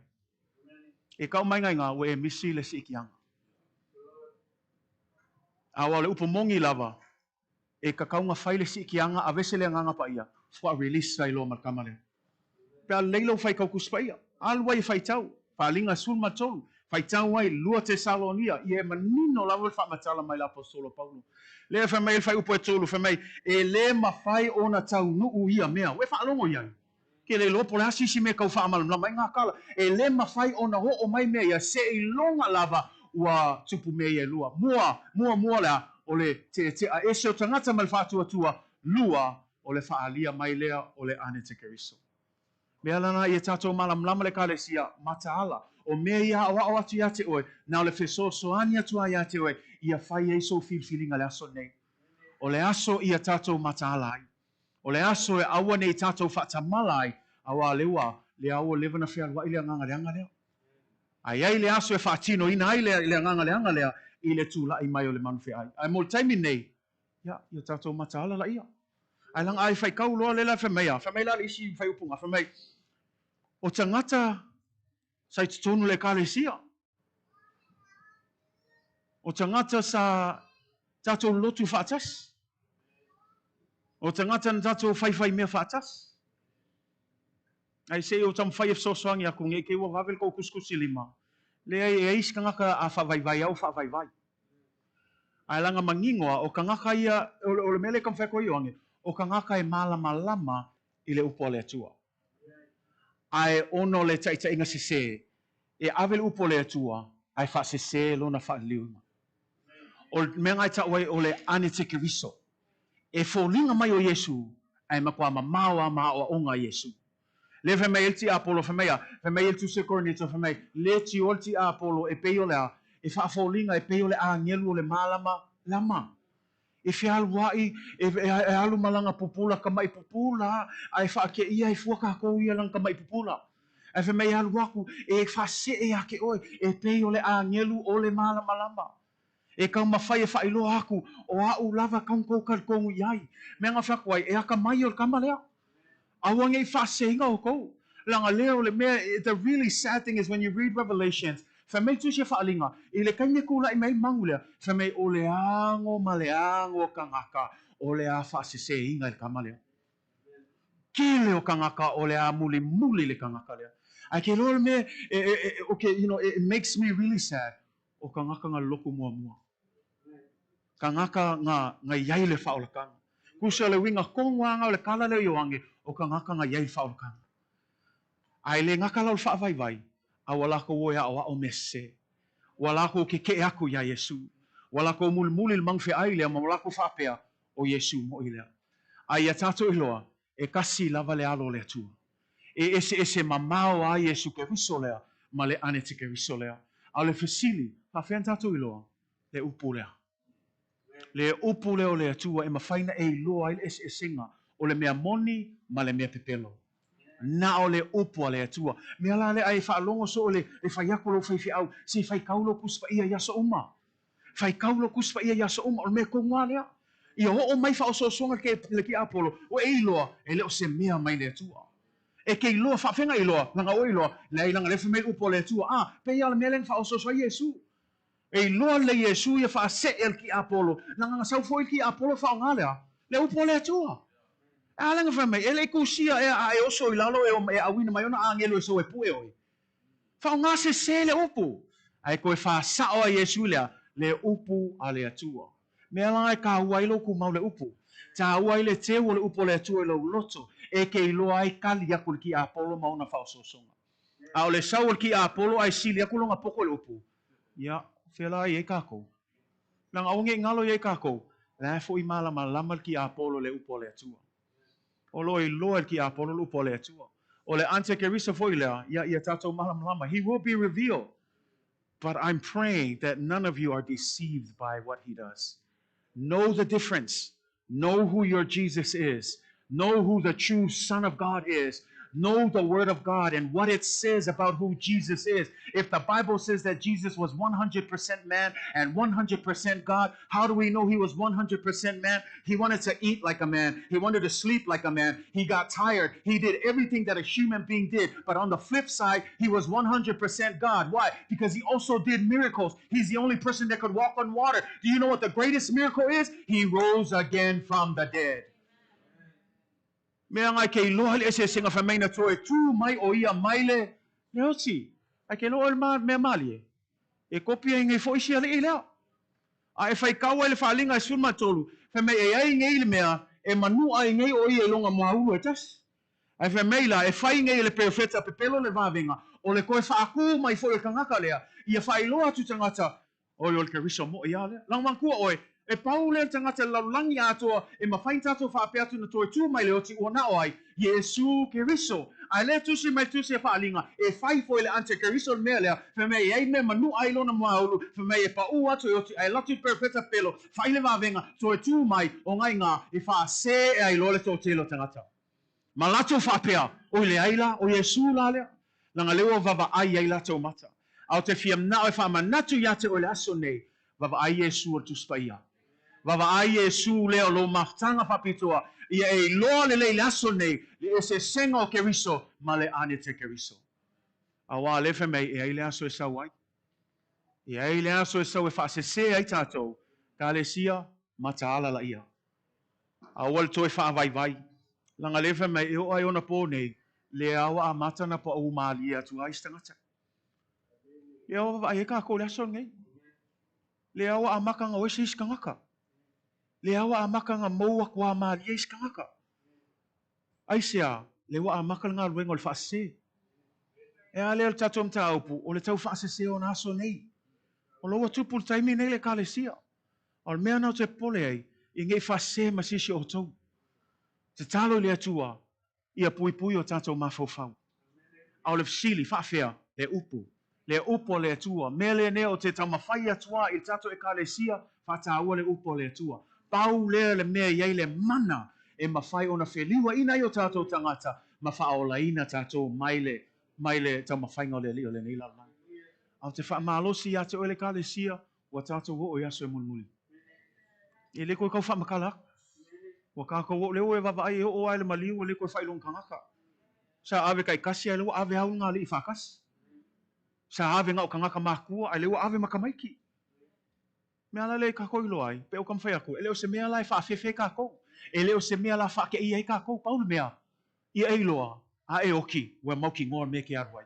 E kau mai ngai ua e misi le siitiaga. Aua o le upu moni lava, e tatau ona fai le siitiaga aveese le Agaga Paia, faatoa release ai loa ma le tama lea. Pe a lelei lou faitau Tusi Paia, alu ai e faitau, Faaaliga 13, faitau ai 2 Tesalonia, ia e manino lava le faamatala mai le Aposetolo Paulo. Lea e fai mai ai le fuaiupu e 3, fai mai, E le mafai ona taunuu ia mea. Ua e faalogo i ai? Ke le iloa po o le a se isi mea e tau faamalamalama ai ngā tala. E le mafai ona oo mai mea ia seiloga lava ua tupu mea ia e lua. Mua, muamua le a, o le teetea ese o tagata ma le faatuatua, lua, o le faaalia mai lea o le anetekeriso. Mea lana ia tatou malamalama le Ekalesia, mataala, o mea ia aoao atu ia te oe, na o le fesoasoani atu a ia te oe, ia fai ai sou filifiliga le aso nei. O le aso ia tatou mataala ai. O le aso e aua ne i tatou faatamala ai, auā lea ua, lea ua leva ona fealuai le agaga leaga lea. A i ai le aso e faatinoina ai le, le agaga leaga lea i le tulai mai o le manu feai. Ae mo le taimi nei, ia, ia tatou mataala laia. Ae leaga a e faitau loa lea la fai mai a, fai mai la le isi faaiupuga, fai mai, o tagata sa i totonu o le Ekalesia, O tagata sa tatou lotu faatasi. O tagata na tatou faifai mea faatasi. Ai se i ou taumafai e fesoasoani aku nei te i ua vave le tou tusitusi lima. Leai, e ai isi tagata a faavaivai a ua faavaivai. Ae laga manino a, o tagata ia, o le mea lea e taumafai atu ai Ioane, o tagata e malamalama i le upu a le Atua. Ae ona o le taitaiga sesē, e ave le upu a le Atua ae faasesē lona faaliliuga. O le mea na e tau ai o le anetekeriso. E foliga mai o Iesu, ae matua mamao a ma aoaoga a Iesu. Lea fai mai ai le tiapolo, fai mai a, fai mai ai le Tusi a Korinito, fai mai, le tio le tiapolo e pei o le a, e faafoliga e pei o le agelu o le malama lama. E fealuai, e alu ma lana pupula tamaʻi pupula, a e faakeia ai fua kākou ia lana tamaʻi pupula. Ae fai mai e alu aku, e faasee ia te oe, e pei o le agelu o le malamalama. E taumafai e faailoa aku, o aʻu lava tau tou talitonu i ai. Mea na fai atu ai, e akamai o le tama lea. Aua ne i faaseseina outou. Leaga lea o le mea, the really sad thing is when you read Revelations, fai mai le Tusi a Faaaliga, i le taimi e tulai mai ai le manu lea, fai mai o le ago ma le ago o tagata o le a faaseseina i le tama lea. Tele o tagata o le a mulimuli i le tagata lea. Ae ke iloa le mea, e, e, e, okay, you know, it makes me really sad, o tagata na lotu muamua. Tagata na, na i ai le faaolataga. Tusa le uiga tonu lava na o le tala lea o Ioane, o tagata na i ai le faaolataga. A e le gata la o le faavaivai, a ua latou o e aʻoaʻo mea sese. Ua latou kekeʻe aku iā Iesū. Ua latou mulimuli i le manu feʻai lea ma ua latou faapea, ʻO Iesū moʻi lea. A iā tatou iloa, e kasi lava le alo o le Atua. E eseese mamao a Iesū Keriso lea ma le anetikeriso lea. A o le fesili, faafefea na tatou iloa? Le upu lea. Le upu lea o le Atua e mafai na e iloa ai le eseesega o le mea moni ma le mea pepelo. Na o le upu a le Atua. Mea la lea e faalogo soo le le fai aku o lou faifeau, se i faitau lou Tusi Paia i aso uma. Faitau lou Tusi Paia i aso uma, o le mea tonu lava lea. Ia oo mai faaosoosoga le le tiapolo, ua e iloa, e le o se mea mai le Atua. E ke iloa, faafega iloa, laga ua iloa, leai laga lea fai mai le upu a le Atua. A, pei lava o le mea lea na faaosooso ai Iesu. E iloa lelei Iesu ia faasee a le tiapolo, laga na sau foi le tiapolo faaaoga le a? Le upu a le Atua. E a lea na fai mai, e le i kusia ea a e oso i lalo e e auina mai ona agelu e sau e pue oe. Faaaoga sese le upu, ae toe faasao a Iesu i le a? Le upu a le Atua. Mea la e taua ai lou tumau le upu. Taua ai le teu o le upu a le Atua i lou loto, e ke iloa ai kali aku le tiapolo ma ona faaosoosoga. A o le sau o le tiapolo ae sili aku lona poto i le upu, ia, fea la i ai kākou? Leaga aua ne i galo i ai kākou, la e foi malamalama le tiapolo i le upu a le Atua. O lo o iloa e le tiapolo le upu a le Atua. O le antekerisa foi lea, ia, ia tatou malamalama, he will be revealed. But I'm praying that none of you are deceived by what he does. Know the difference. Know who your Jesus is. Know who the true Son of God is. Know the Word of God and what it says about who Jesus is. If the Bible says that Jesus was 100% man and 100% God, how do we know he was 100% man? He wanted to eat like a man. He wanted to sleep like a man. He got tired. He did everything that a human being did. But on the flip side, he was 100% God. Why? Because he also did miracles. He's the only person that could walk on water. Do you know what the greatest miracle is? He rose again from the dead. Mea ngai ke iloa le eseesega fai mai na toe tū mai o ia mai le le oti, ai ke loa o le ma, mea malie, e kopi ai ngei foʻi sia alii lea. A e fai kau ai le faaliga e 13, fai mai e ai ngei le mea e manua ai ngei o ia i longa moaulu e tasi. Ae fai mai la, e fai ngei e le perofeta pepelo le vavenga, o le koe faakū mai foʻi o le kangaka lea, ia faailoa atu tagata Oi, o le Keriso moʻi a lea. Langa makua ʻoe, e pau lea le tagata i le lalolagi atoa e mafai na tatou faapea atu na toe tū mai le oti ua nao ai, Iesu Keriso. A e le tusi mai tusi e faaliga, e fai foi le antikeriso le mea lea, fai mai e ai mea manua ai lona moaulu, fai mai e paʻū atu e oti, a e latu i perofeta pelo, fai le vavega, toe tū mai, o ngaiga, e faasē e ai loa le toatele o tagata. Ma latou faapea, Oi leai la, o Iesu la lea. Leaga lea ua vavaai ai latou mata. A o te fia manao e faamanatu ia te oe le aso nei, vavaai Iesu o le Tusi Paia. Vavaai Iesu lea o lou mafutaga faapitoa, ia e iloa lelei le aso nei le eseesega o Keriso ma le Anetekeriso. Auā lea fai mai e ai le aso e sau ai. E ai le aso e sau e faasese ai tatou, Kalesia, mataala laia. A ua le toe faavaivai. Leaga lea fai mai e oo ai ona po nei, le ao amata na paʻu malie atu ai se tagata. Le ao vaavaai ai kākou i le aso lenei. Le ao amata na oe se isi tagata. Le ao amata na mou atu a malie isi tagata. Aisea, le ua amata le galuega o le faasese. E a lea o le tatou mataupu, o le tau faasese o ona aso nei. O lo ua tupu le taimi nei le Ekalesia. A o le mea na ou te popole ai, i nei faasese ma se isi o outou. Tatalo i le Atua ia puipui o tatou mafaufau. A o le fesili, faafea? Le upu. Le upu a le Atua. Mea lenei o te taumafai atu a i le tatou Ekalesia, faataua le upu a le Atua. Pau lea le mea i ai le mana e mafai ona feliuaina ai o tatou tagata ma faaolaina tatou mai le mai le taumafaiga o le Alii o lenei lalolagi. A ou te faamalosi ia te oe le Ekalesia, Ua tatou oo i aso e mulimuli. E le koe kau faamakala aku. Ua kākou oo le o e vaavaai e oo ae le maliu ua le koe faailoga kagaka. Sa ave taitasi ae le ua ave au ngā alii faatasi. Sa ave ngao kagaka makua ae le ua ave ma tamaiti. Mea la lea i kākou iloa ai, pe o ka mawhai aku, e le o se mea la e faafefe ai kākou. E le o se mea la faakeia ai kākou. Pau le mea, ia e iloa, a e oki, ua mautinoa le mea ke alu ai.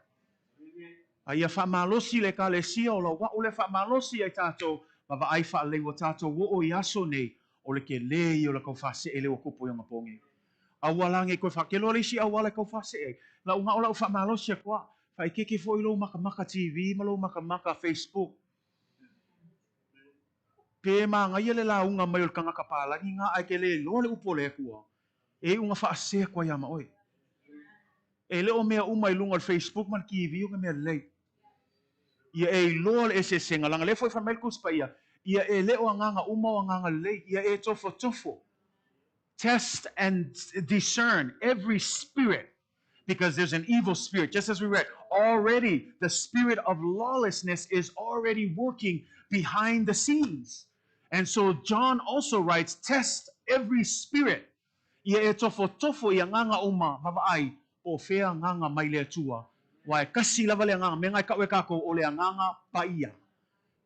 A ia faamalosi le Ekalesia o lau a'u lea faamalosi ai tatou ma vaai faalelei ua tatou oo i aso nei o le kelē ia o le kau faasee lea ua tupu i ona po nei. Aua la nei koe faakelo le isi auala e kau faasee ai. Lau ga'o la'u faamalosi atu a, faaikeke foi lou makamaka TV ma lou makamaka Facebook. Pe magaia le lauga mai o le tagata palagi ga ae ke le iloa le upu o le Atua, e iuga faasee atu ai ia ma oe. E le o mea uma i luga o le Facebook ma le TV o ke mea lelei. Ia e iloa le eseesega, leaga lea foi fai mai le Tusi Paia, ia e le o agaga uma o agaga lelei, ia e tofotofo. Test and discern every spirit, because there's an evil spirit. Just as we read, already the spirit of lawlessness is already working behind the scenes. And so John also writes, test every spirit. Ia e tofotofo i agaga uma, vaavaai, po o fea agaga mai le Atua. Aua e kasi lava le agaga, mea na e kau e kākou, o le agaga paia.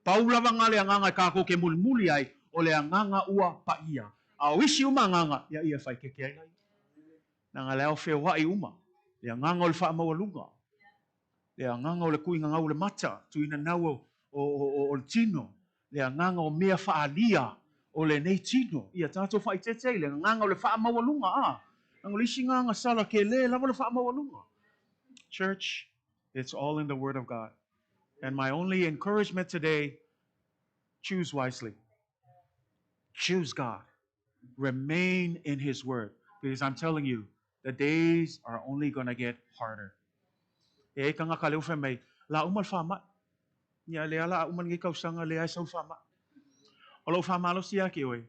Pau lava nga le agaga e kākou ke mulimuli ai, o le agaga ua paia. A o isi uma agaga, ia ia e faikeke ai laia. Leaga le ao feoai uma, le agaga o le faamaualuga, le agaga o le tuigagau o le mata, tuinanau o le tino, le agaga o mea faaalia o lenei tino. Ia tatou faaeteete ai le agaga o le faamaualuga, a, leaga o le isi agaga sala kele lava le faamaualuga. Church, it's all in the Word of God. And my only encouragement today, choose wisely. Choose God. Remain in His Word. Because I'm telling you, the days are only going to get harder. E ai kangaka le ufe mai, la uma le whamai. Ia lea la a uma lenei tausaga lea e sau le faamai. O lou faamalosi ia te oe,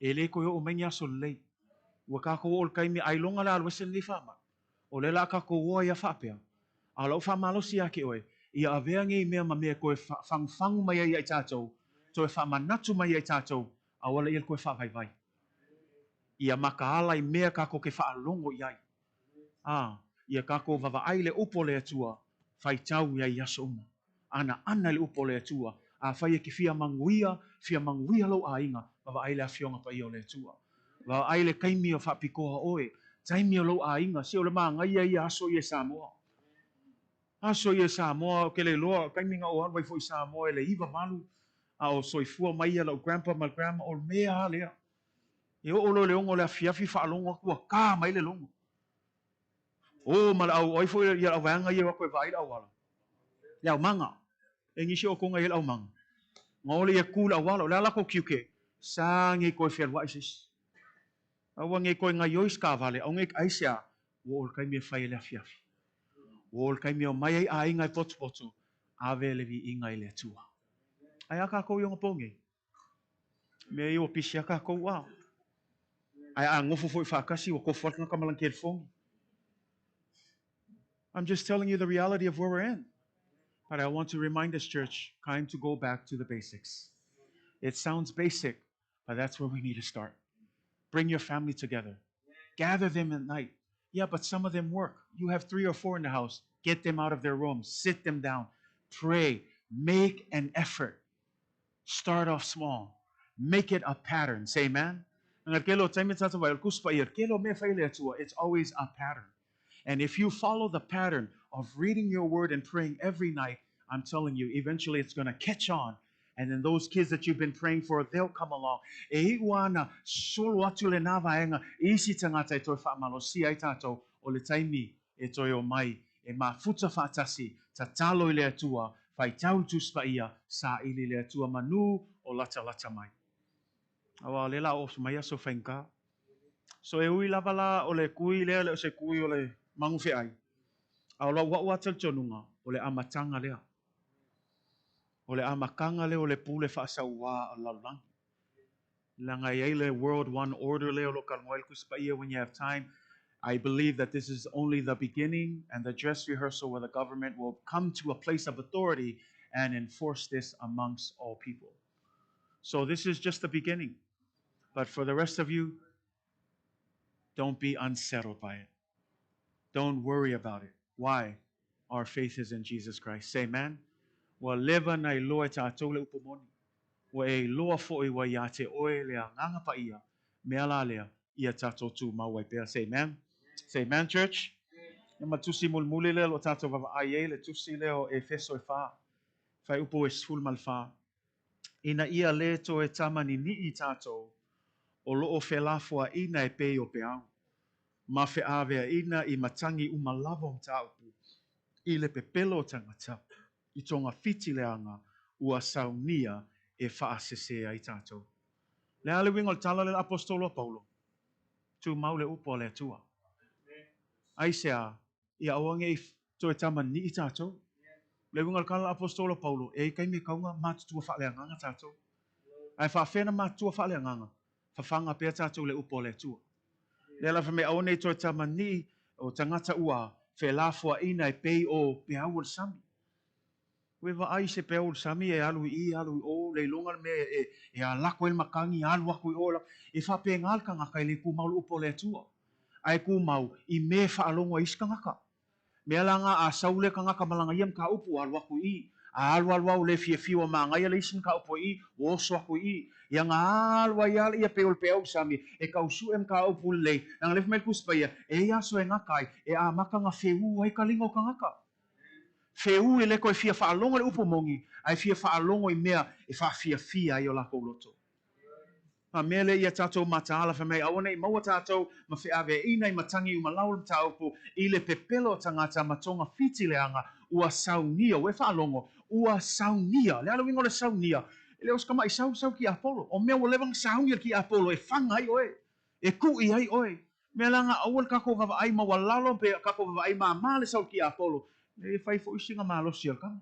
e le toe oo mai ni aso lelei. Ua tatou oo i le taimi ailoga le alu ese lenei faamai. O lea la a tatou o ai a faapea. A o lau faamalosi ia te oe, ia avea nei mea ma mea e toe fagufagu mai ai ia i tatou, toe faamanatu mai ia i tatou, aua laia le toe faavaivai. Ia mataala i mea tatou te faalogo i ai. A, ia tatou vavaai le upu o le Atua, faitau i ai i aso uma. Anaana i le upu o le Atua. Afai e te fia manuia, fia manuia lou aiga, vavaai le Afioga Paia o le Atua. Vavaai le taimi o faapitoa oe, taimi o lou aiga, se o le manaia ia aso ia i Samoa. Aso ia i Samoa, ou te le iloa, taimi na ou alu ai foi i Samoa i le 98, a o soifua mai ia lau grandpa ma le grandma, o le mea lava lea. E oo loa i le 6 o le afiafi faalogo atu ua ta mai le logo. O ma le au, o ai foi ia le auvaega ia e o atu e vaai le auala? Le aumaga. E nisi o outou na i ai le aumaga. Na o le ia tu i le auala, o le a latou tiute? Sa nei toe fealuai se isi. Aua nei toe gaioi se taavale, aua nei, aisea? Ua oo i le taimi e fai ai le afiafi. Ua oo i le taimi e omai ai aiga e potupotu, ave le viiga i le Atua. Ae a tatou i onapo nei? Mea ia ua pisi lava tatou a. Ae a nofo foi faatasi ua tofu lava le tagata ma lana telefoni. I'm just telling you the reality of where we're in. But I want to remind us, church, time to go back to the basics. It sounds basic, but that's where we need to start. Bring your family together. Gather them at night. Yeah, but some of them work. You have 3 or 4 in the house. Get them out of their rooms. Sit them down. Pray. Make an effort. Start off small. Make it a pattern. Say amen. It's always a pattern. And if you follow the pattern of reading your word and praying every night, I'm telling you, eventually it's going to catch on. And then those kids that you've been praying for, they'll come along. E iu ana solo atu le nā vaega i isi tagata e toe faamalosia ai tatou o le taimi e toe o mai, e mafuta faatasi, tatalo i le Atua, faitau le Tusi Paia, saili le Atua manu o latalata mai. Aua o lea la o oso mai aso faigata. So e ui lava la o le kui lea le o se kui o le magufeai, a o lau a'u lava talitonuga, o le amataga lea. O le amataga lea o le pule faasauā a le lalolagi. Leaga e i ai le World One Order lea o lo o talanoa ai le Tusi Paia when you have time. I believe that this is only the beginning and the dress rehearsal where the government will come to a place of authority and enforce this amongst all people. So this is just the beginning. But for the rest of you, don't be unsettled by it. Don't worry about it. Why? Our faith is in Jesus Christ. Say amen. Ua leva na iloa e tatou le upu moni. Ua e iloa foi ua iā te oe le Agaga Paia, mea la lea, ia tatou tumau ai pea. Say amen. Say amen, church. Ia ma tusi mulimuli lea o lo o tatou vaavaai ai, le tusi lea o Efeso e fa, fuaiupu e 14. Ina ia le toe tamanini'i tatou o lo o felafoaiina e pei o peau, ma feaveaiina i matagi uma lava o mataupu i le pepelo o tagata i togafiti leaga ua saunia e faasese ai tatou. Le a le uiga o le tala lea le Aposetolo a Paulo? Tumau le upu a le Atua. Aisea? Ia aua nei toe tamanini'i tatou. Le uiga o le tala a le Aposetolo a Paulo, e i ai taimi e tau ona matutua faaleagaga tatou. Ae faafefea ona matutua faaleagaga? Fafaga pea tatou i le upu a le Atua. Lea la fai mai, aua nei toe tamanini'i o tagata ua felafoaiina e pei o peau o le sami. Ua e vaai i se peau o le sami e alu i i, alu i o, le iloga le mea e alako ai le matagi, alu atu i o, e faapena le tagata e le tumau le upu a le Atua, ae tumau i mea e faalogo ai isi tagata. Mea la na a sau lea tagata ma lana ia mataupu, ua alu atu i i. A alu alu lava ua le fiafia ua manaia le isi mataupu i i, ua oso atu i i. Ia na alu ai lava ia pei o le peau i le sami, e tau sue mataupu lelei, leaga lea fai mai le Tusi Paia, e i ai aso e gata ai, e amata ona feū ai ka liga o tagata. Feū e le toe fia faalogo i le upu moni, ae fia faalogo i mea e faafiafia ai o latou loto. A mea lea ia tatou mataala fai mai, aua nei maua tatou ma feaveaiina i matagi uma lau o le mataupu i le pepelo o tagata ma togafiti leaga ua saunia, ua e faalogo, ua saunia. Le a le uiga o le saunia? E le o se tamaʻi sau, sau ki Apolo. O mea ua leva ona saunia le ki Apolo e faga ai oe, e kuʻi ai oe. Mea leaga aua le tatou vaavaai maualalo pe tatou vaavaai māmā le sau ki Apolo. E fai foi sina malosi o le tama.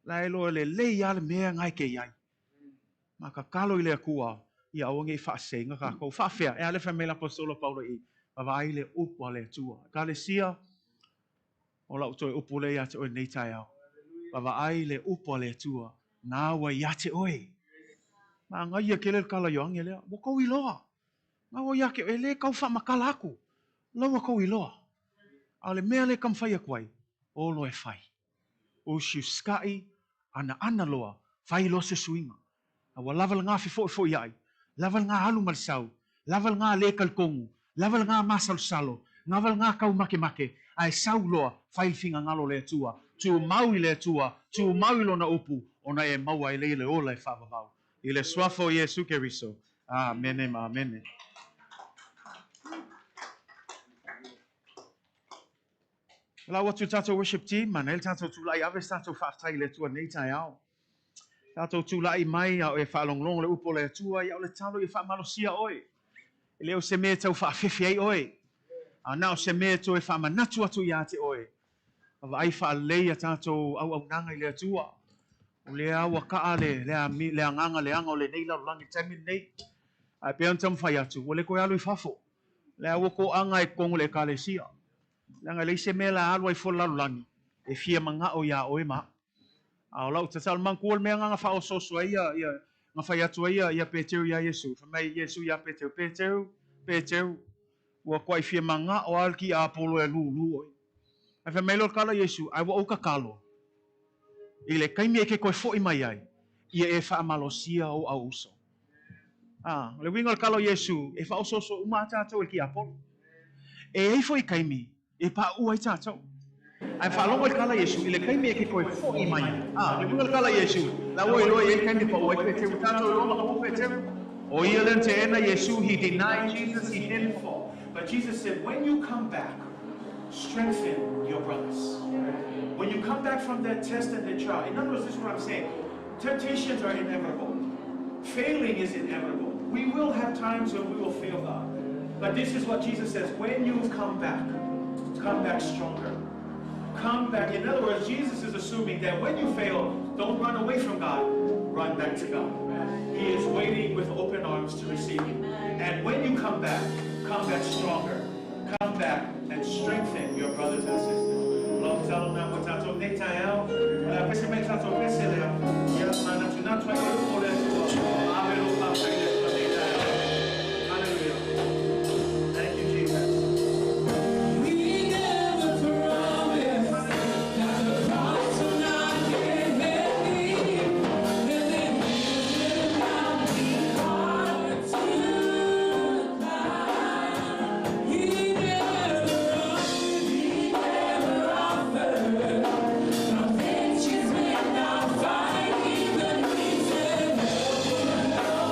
La e iloa lelei lava le mea lena e te i ai. Ma tatalo i le Atua, ia aua ne i faaseseina tatou. Faafea? E a lea fai mai le Aposetolo Paulo i i, Vaavaai le upu a le Atua. Ekalesia, o lau toe upu lea ia te oe i lenei taeao. Vaavaai le upu a le Atua, na ua ia te oe. Manaia tele le tala a Ioane lea. Ua tou iloa. Na ua ia te oe, e le tau faamatala atu. La ua tou iloa. A o le mea lea e taumafai atu ai, o loa e fai. Usiusikaʻi, anaana loa, fai loa se suiga. A ua lava lena fefoifoiaʻi, lava lena alu ma le sau, lava lena le talitonu, lava lena masalosalo, lava lena taumakemake, ae sau loa, fai le finagalo o le Atua, tumau i le Atua, tumau i Lona upu, ona e maua ai lea le ola e faavavau. I le Suafa o Iesu Keriso. Amene ma amene. Lau atu i le tatou worship team, manaia le tatou tulai ave se tatou faafetai i le Atua nei taeao. Tatou tulai mai a o e faalogologo le upu o le Atua, ia o le talo ia faamalosia oe. E le o se mea e tau faafefe ai oe, a na o se mea e toe faamanatu atu ia te oe. Vaavaai faalelei a tatou auaunaga i le Atua. O lea ua kaa le, le, le agaga leaga o lenei lalolagi i le taimi lenei. Ae pei ona taumafai atu, ua le toe alu i fafo. Lea ua toaga i totonu o le Ekalesia. Leaga e leai se mea la alu ai fua le lalolagi e fia manao iā oe ma au. A o lau tatalo, manatua le mea na na faaosooso ai ia, ia, na fai atu ai ia, ia Peteru iā Iesu. Fai mai Iesu iā Peteru, Peteru, Peteru, ua toai fia manao lava le tiapolo e lūlū oe. Ae fai mai loa le tala a Iesu, Ae ua ou tatalo, i le taimi e te toe foʻi mai ai, ia e faamalosia ou auuso. A, o le uiga o le tala o Iesu, e faaosooso uma lava tatou e le tiapolo. E i ai foi taimi e paʻu ai tatou. Ae faalogo i le tala a Iesu, i le taimi e te toe foʻi mai ai. A, o le uiga o le tala a Iesu, la ua iloa e i ai taimi e paʻu ai Peteru. Tatou iloa ma paʻu Peteru. O ia lea na teena Iesu, he denied Jesus, he didn't fall. But Jesus said, when you come back, strengthen your brothers. When you come back from that test and that trial, in other words, this is what I'm saying. Temptations are inevitable. Failing is inevitable. We will have times when we will fail God. But this is what Jesus says, when you come back, come back stronger. Come back. In other words, Jesus is assuming that when you fail, don't run away from God, run back to God. He is waiting with open arms to receive you. And when you come back, come back stronger. Come back and strengthen your brothers and sisters. O lau tatalo lena mo tatou nei taeao, o le a pese mai tatou pese lea, ia manatunatu ai oe o le Atua, ma ave lou faafetai i le Atua nei taeao. Hallelujah. Thank you, Jesus. We never promised that the cross would not get heavy, and the hills will not be hard to climb. He never offered, he never offered. No vengeance may not find him, but he said, "Help will know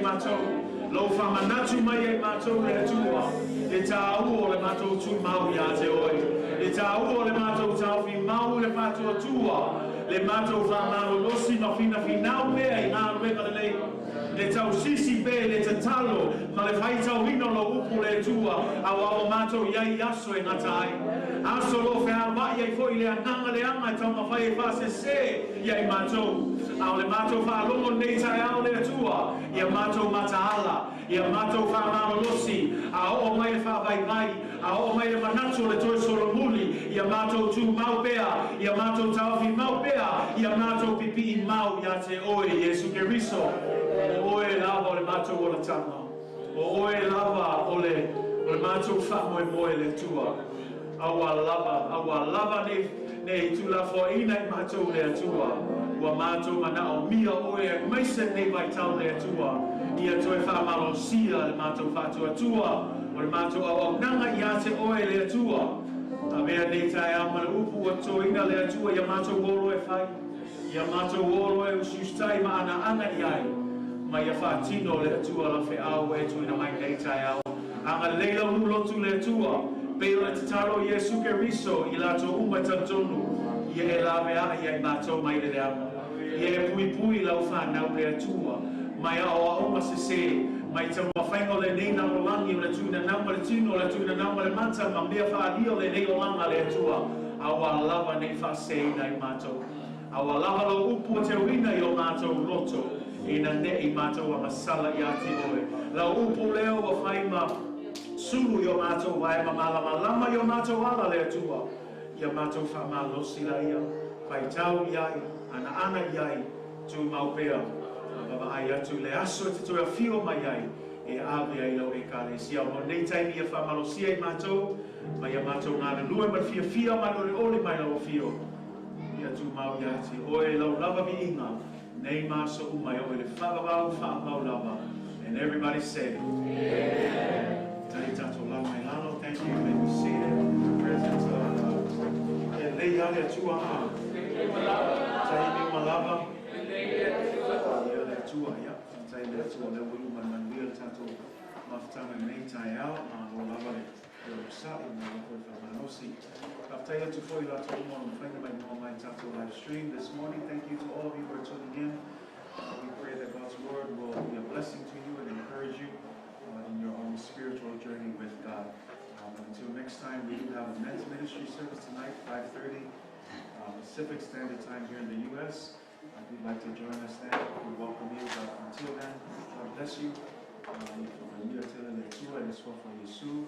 mātou, lou faamanatu mai ai matou le Atua, le tāua o le matou tumau iā te Oe, le tāua o le matou taofi mau le faatuatua, le matou faamalolosi ma finafinau pea i galuega lelei, le tausisi pea i le tatalo ma le faitauina o lou upu le Atua, auā ua matou i ai i aso e gata ai, aso o lo o fealuai ai foi le agaga leaga e taumafai e faasesē ia i matou. A o le matou faalogo lenei taeao le Atua, ia matou mataala, ia matou faamalolosi, a oo mai le faavaivai, a oo mai le manatu o le toe solomuli, ia matou tumau pea, ia matou taofi mau pea, ia matou pipii mau iā te Oe Iesu Keriso. O Oe lava o le matou olataga, o Oe lava o le o le matou faamoemoe le Atua. Aua lava, aua lava ne i, ne i tuulafoaiina i matou le Atua, ua matou manaomia Oe aemaise lenei vaitau le Atua, ia toe faamalosia le matou faatuatua o le matou auaunaga iā te Oe le Atua. Avea lenei taeao ma le upu ua totoina le Atua ia matou o loa e fai, ia matou o loa e usiusitai ma anaaga i ai, ma ia faatino le Atua lau feau ua e tuuina mai lenei taeao. Agalelei lau nuu lotu le Atua, pei o le tatalo o Iesu Keriso i latou uma e talitonu ia e laveai ia i matou mai le leaga. Ia e puipui lau fanau le Atua, mai aoaoga sesē, mai taumafaiga o lenei lalolagi o le tuinanau ma le tino, o le tuinanau ma le mata, ma mea faaalia o lenei olaga le Atua, a ua lava nei faaseseina i matou. A ua lava lou upu o teuina i o matou loto, ina ne i matou agasala iā te Oe. Lau upu lea ua fai ma sulu i o matou vae ma malamalama i o matou ala le Atua, ia matou faamalosi laia, faitau i ai, anaana i ai, tumau pea, a vaavaai atu i le aso e te toe afio mai ai e ave ai lau Ekalesia. Mo lenei taimi ia faamalosia i matou, ma ia matou galulue ma le fiafia ma le olioli mai lau afio. Ia tumau ia te Oe lau lava viiga, nei ma aso uma e oo i le faavavau faamau lava. And everybody said, Amen. Tai tatou lama i lalo. Thank you. You may be seated. Presence of e lelei lava le Atua a. Taimi uma lava. Ia le Atua, ia. Faafetai i le Atua o lea ua iu ma le manuia le tatou mafutaga i lenei taeao. Malo lava le onosai, malo foi le faamalosi. Faafetai atu foi i latou uma o lo o mafai ona maimoa mai i le tatou live stream this morning. Thank you to all of you who are tuning in. We pray that God's word will be a blessing to you and encourage you in your own spiritual journey with God. Until next time, we do have a men's ministry service tonight, 5:30 Pacific Standard Time here in the U.S. If you'd like to join us then, we welcome you. But until then, God bless you. Ia faamanuia tele le Atua i le suafa o Iesu.